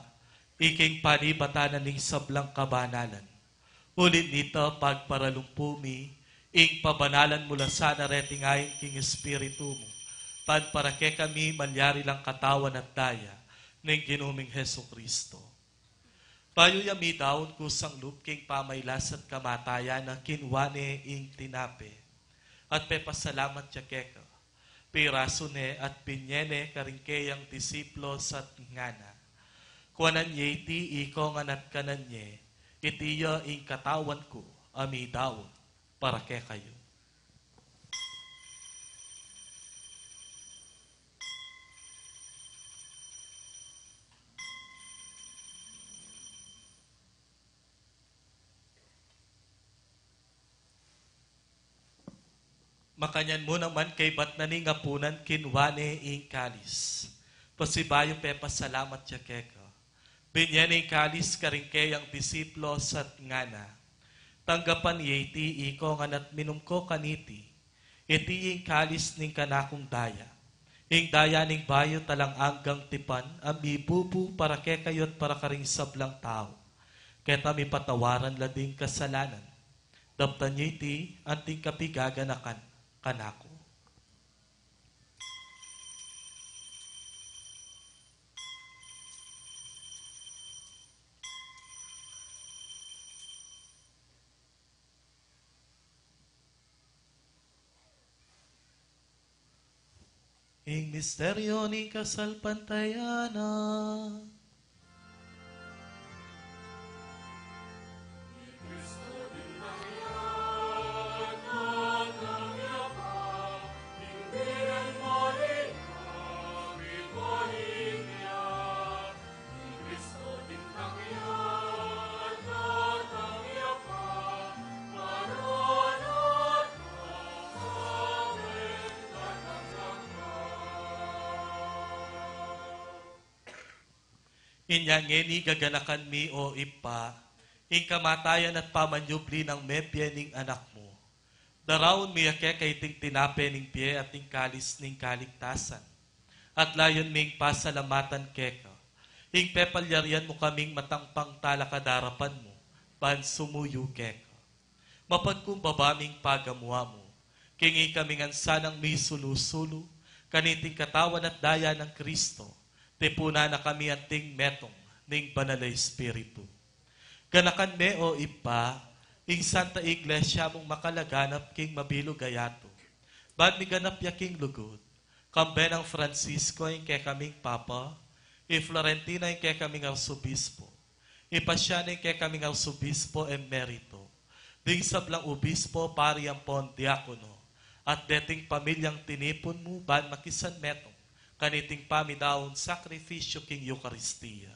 iking panibatan na ning sablang kabanalan. Uli nita, pagparalumpu mi ing pabanalan mu la sana reting ain king Espiritu mu, ban para kekami malyari lang katawan at daya ning Ginu ming Jesucristo. Bayu ya midaun kusang lub king pamailas at kamatayan na, kinua ne ing tinape, at pepasalamat ya keka. Pirasu ne at binye ne karing keyang disipulus at ngana: Kuanan ye iti ikongan at kanan ye, iti ya ing katawan ku a midaun para kekayu. Makanyan mu naman kaybat na ning apunan, kinua ne ing kalis, pasibayu pepasalamat ya keka. Binye ne ing kalis karing keyang disipulus at ngana: Tanggapan ye iti ikongan at minum ko kaniti. Iti ing kalis ning kanakung daya, ing daya ning bayu't alang anggang tipan a mibubu para kekayu't para karing sablang tau, keta mipatawaran la ding kasalanan. Daptan ye iti anting kapigaganakan kanaku. Ing misteryu ning kasalpantayanan. Inya ngeni gaganakan mi, o Ibpa, ing kamatayan at pamanyubli nang mebie ning Anak mu. Daraun mi ya keka iting tinape ning bie at ing kalis ning kaligtasan. At layun ming pasalamatan keka ing pepalyarian mu kaming matangpang talakad arapan mu ban sumuyu keka. Mapagkumbaba ming pagamuan mu king ikami ngan sanang misulu-sulu kaniting katawan at daya nang Kristo, tipunan na kami anting metung ning Banal a Espiritu. Ganakan me, o Ibpa, ing Santa Iglesia mung makalaganap king mabilug a yatu, ban miganap ya king lugud, kambe nang Francisco ing kekaming Papa, i Florentino ing kekaming Arsobispo, i Pasiano ing kekaming Arsobispo Emerito, ding sablang obispo, pari ampon diakono, at deting pamilyang tinipun mu ban makisanmetung kaniting pamidaun sakrifisyu king Eukaristia.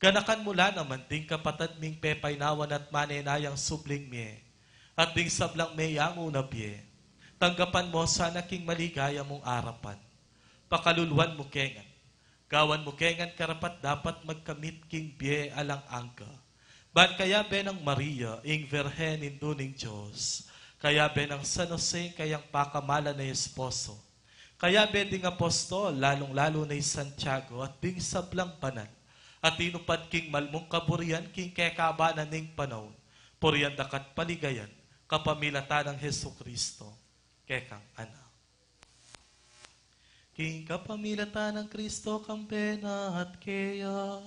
Ganakan mu la naman ding kapatad ming pepainawan at manenayang subling mie, at ding sablang meyangu na bie. Tanggapan mu sana king maligaya mung arapan. Pakaluluan mu ke ngan. Gawan mu ke ngan karapat-dapat magkamit king bie alang angga. Ban kayabe nang Maria, ing Virgen Indu ning Dios, kayabe nang San Jose, ing kayang pakamalan a esposo, kayabe ding apostol, lalung-lalu na i Santiago, at ding sablang banal a tinupad king malmung kaburian king kekaban ning panaun, purian da ka't paligayan kapamilatan nang Jesucristo, kekang Anak. King kapamilatan nang Kristo, kambe na at keya,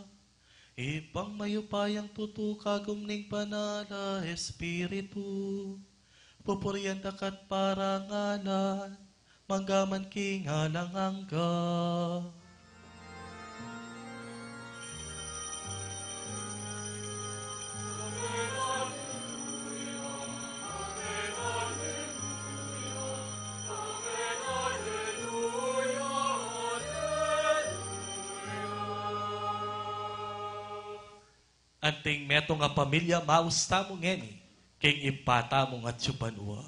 Ibpang mayupayang tutu, kagum ning Banal a Espiritu, pupurian da ka't parangalan, mangga man king alang angga. Anting metung a pamilya, maus tamu ngeni king Ibpa tamung atsu banua.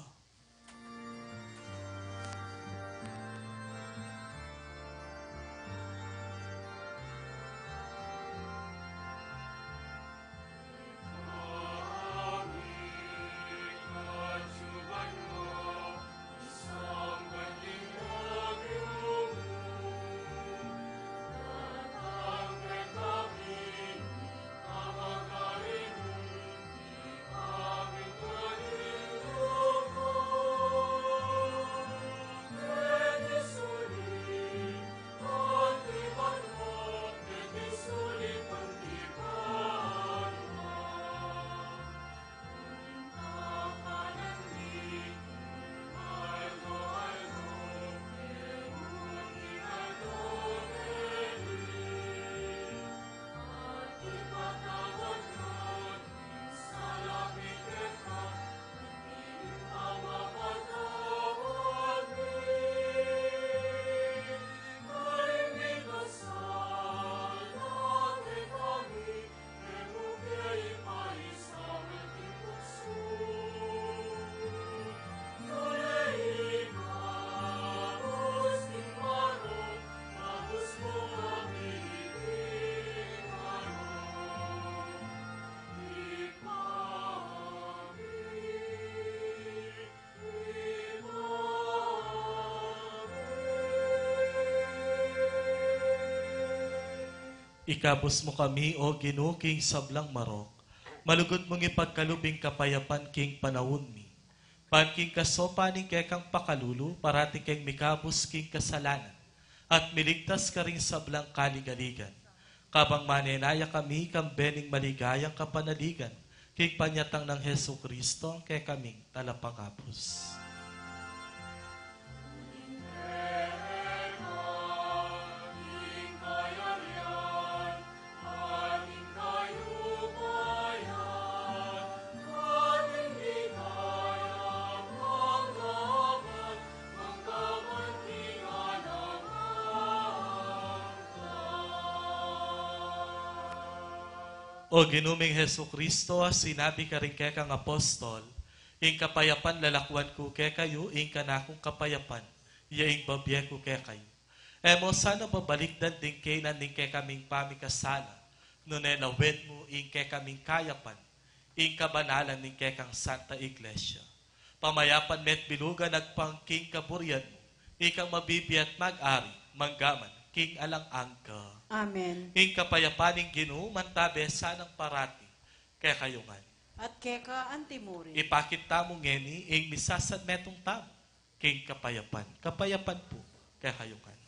Ikabus mu kami, O Ginu, king sablang marok. Malugud mung ipagkalub ing kapayapan king panaun mi. Ban king kasaupan ning kekang pakalulu, parati keng mikabus king kasalanan, at miligtas karing sablang kaligaligan. Kabang manenaya kami kambe ning maligayang kapanaligan, king panyatang nang Jesucristo, ang kekaming Talapangabus. O Ginu ming Jesucristo, a sinabi karing kekang apostol, "Ing kapayapan lalakuan ku kekayu, ing kanakung kapayapan, ya ing bibie ku kekayu." E mu sana babalikdan ding kainan ning kekaming pamikasala, nune lawen mu ing kekaming kayapan, ing kabanalan ning kekang Santa Iglesia. Pamayapan me't bilugan agpang king kaburian mu, ikang mabibie at mag-ari, mangga man king alang angga. Amen. Ing kapayapan ning Ginu, mantabe sanang parati kekayu ngan. At keka antimurin. Ipakit tamu ngeni ing misasanmetung tamu king kapayapan. Kapayapan pu kekayu ngan.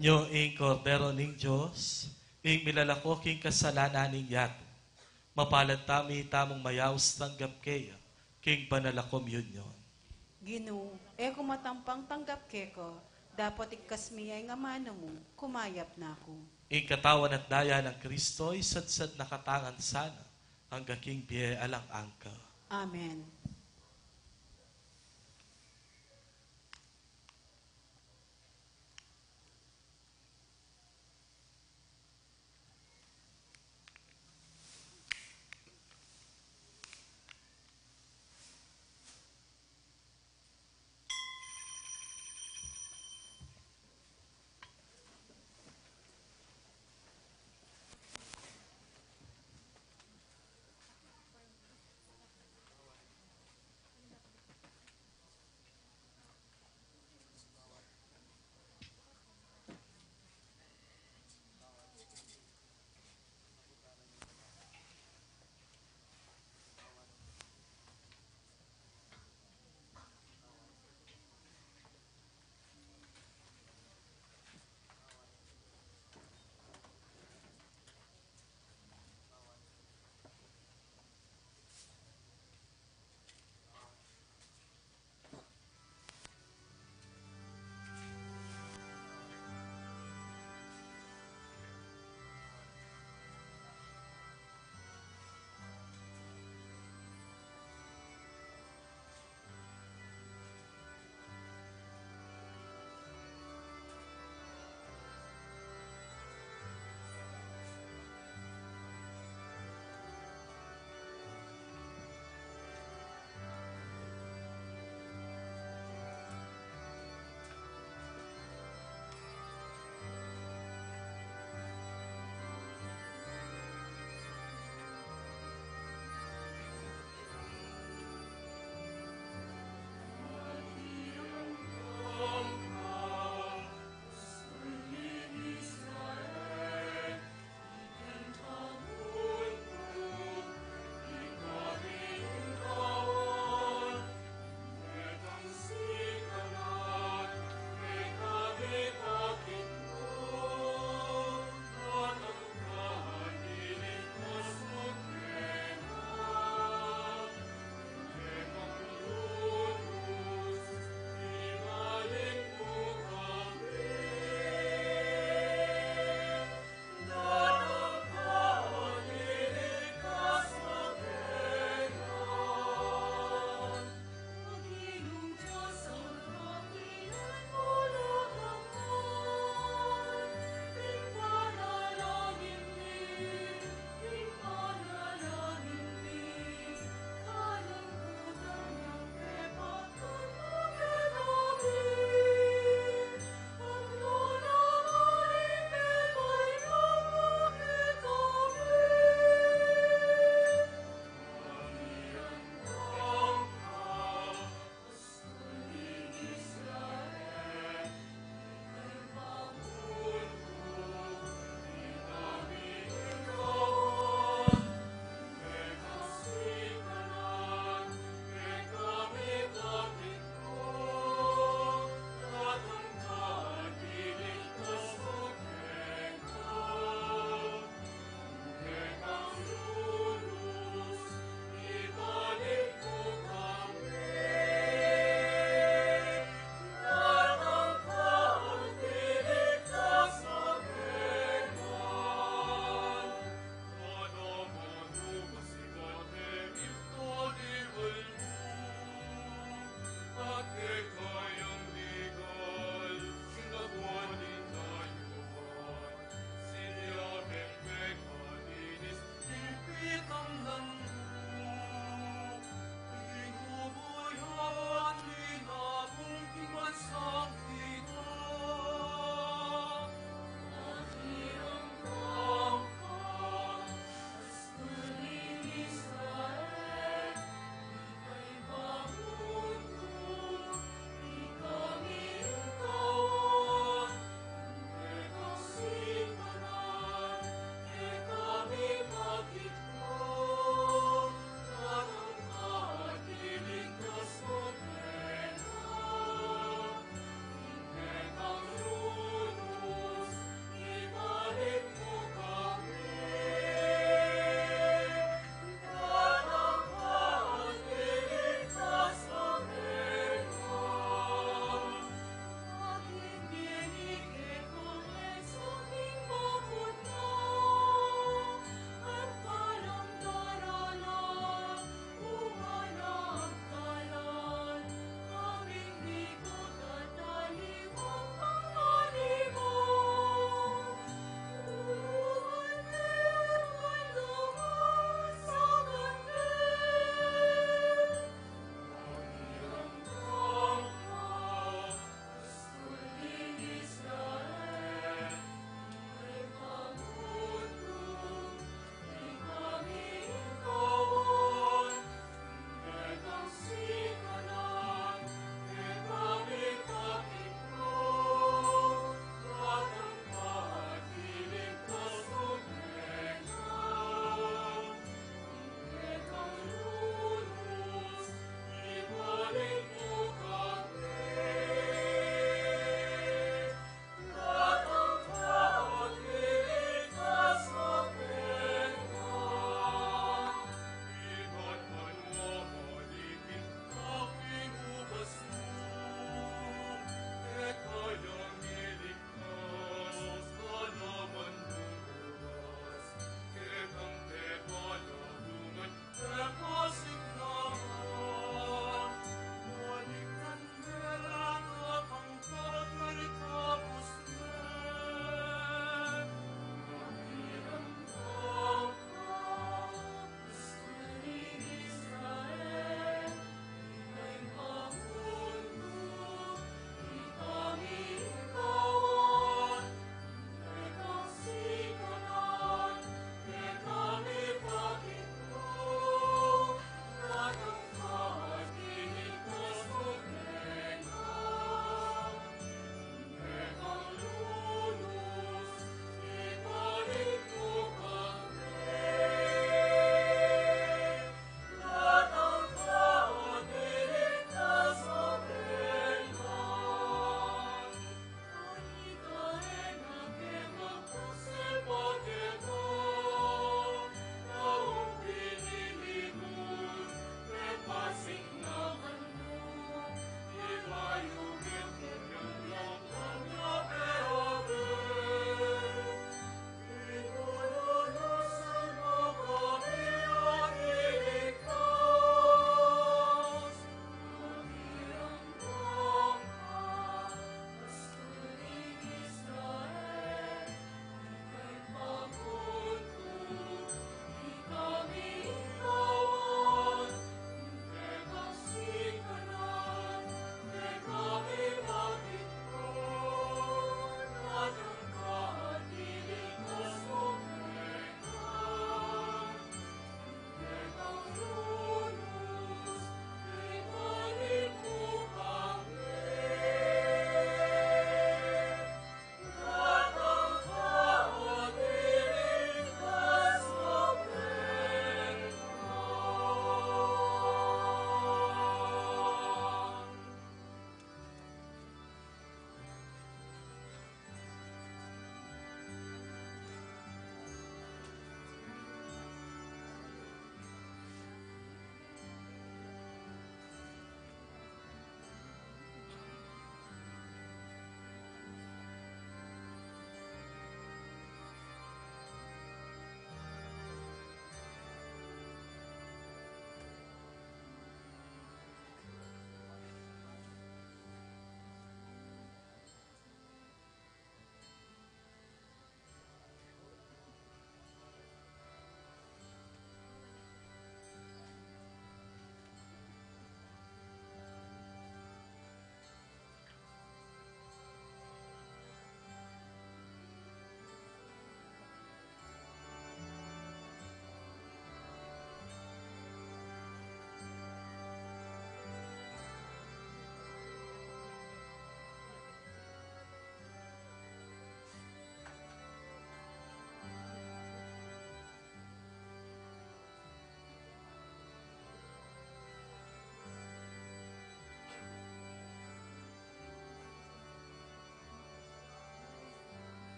Nyo ing Kordero ning Dios, ing milalako king kasalanan ning yatu. Mapalad tamu itamung mayaus tanggap keya king banal a komunyon. Ginu, e ku matampang tanggap keka, dapot ikkas mi ya ing amanu mu, kumayap na ku. Ing katawan at daya nang Kristo, isadsad na katamu ngan sana, angga king bie alang angga. Amen.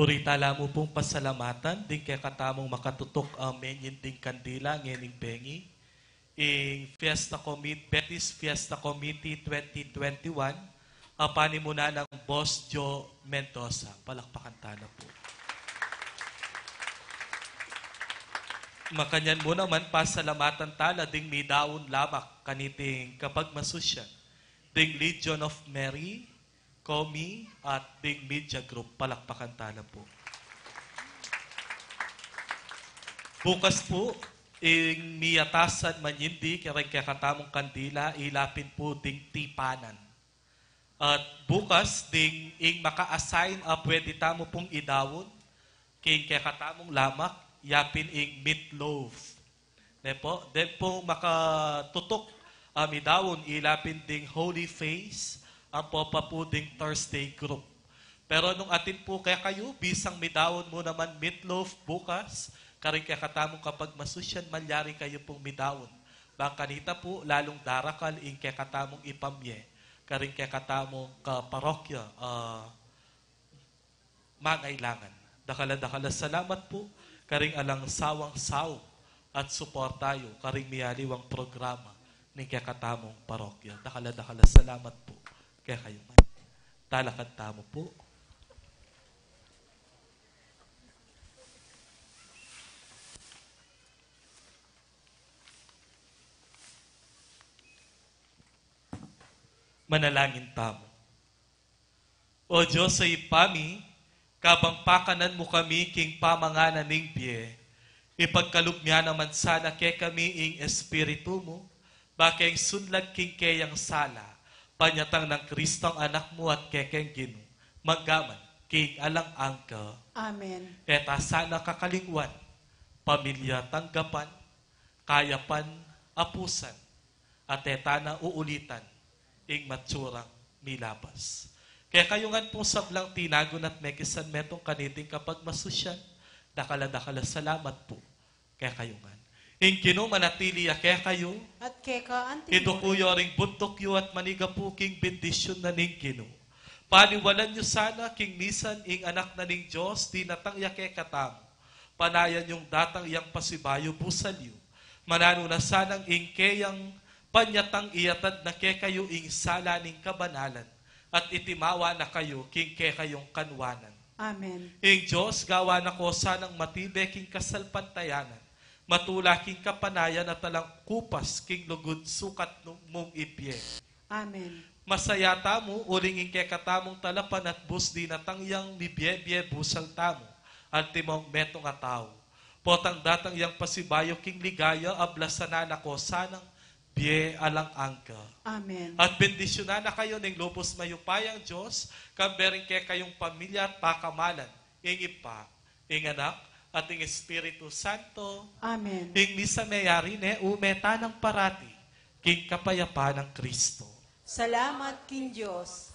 Buri tala mu pung pasalamatan ding kekatamung makatutuk a menyinding kandila ngening bengi, ing Fiesta Commit-, Betis Fiesta Committee twenty twenty-one, a panimunan nang Boss Joe Mendoza. Palakpakan tala pu. Makanyan mu naman, pasalamatan tala ding midaun lamak kaniting kapagmasusyan, ding Legion of Mary, Komi, at ding media group. Palakpakan tala pu. Bukas pu, ing miyatasan manyindi kareng kekatamung kandila, ila pin pu ding tipanan. At bukas ding ing maka-assign a pwede tamu pung idaun king kekatamung lamak, yapin ing meatloaf. Ne pu, deng pung makatutuk a midaun, ila pin ding Holy Face, ampo pa pu ding Thursday group. Pero nung atin pu kekayu, bisang midaun mu naman meatloaf bukas, karing kekatamung kapagmasusyan, malyari kayu pung midaun. Bang kanita pu, lalung darakal ing kekatamung ipamye karing kekatamung kaparokya, ah, mangailangan. Dakal a dakal a salamat pu karing alang sawang saup at suporta yu karing miyaliwang programa ning kekatamung parokya. Dakal a dakal a salamat pu kekayu. Talakad tamu pu. Manalangin tamu. O Dios a Ibpa mi, kabang pakanan mu kami king pamanganan ning bie, ipagkalub mi naman sana kekami ing Espiritu mu, ba keng sunlag king keyang sala, panyatang nang Kristong Anak mu at kekeng Ginu, mangga man king alang angga. Amen. E ta sana kakalingwan, pamilya tanggapan, kayapan apusan, at e ta na uulitan ing matsurang milabas. Kekayu ngan pung sablang tinagun at mekisan metung kaniting kapagmasusyan, dakal a dakal a salamat pu kekayu ngan. Ing Ginu manatili ya kekayu. At keka anti. Iduku yu ring buntuk yu at manigapu king bendisyun na ning Ginu. Paliwalan yu sana king misan ing Anak na ning Dios, dinatang ya kekatamu. Panayan yung datang yang pasibayu busal yu. Mananu na sanang ing keyang panyatang iyatad na kekayu ing sala ning kabanalan, at itimawa na kayu king kekayung kanwanan. Amen. Ing Dios gawa na ko sanang matibe king kasalpantayanan, matula king kapanayan at alang kupas king lugud sukat nu-, mung ibie. Amen. Masaya tamu uling ing kekatamung talapan at bus dinatang yang mibie-bie busal tamu, antimong metung a tau. Potang datang yang pasibayu king ligaya, ablasan na ko sanang bie alang angga. Amen. At bendisyunan na kayu ning lubus mayupayang Dios, kambe ring kekayung pamilya at pakamalan, ing Ibpa, ing Anak, at ing Espiritu Santo. Amen. Ing misa meyari ne, ume ta nang parati king kapayapan nang Kristo. Salamat king Dios.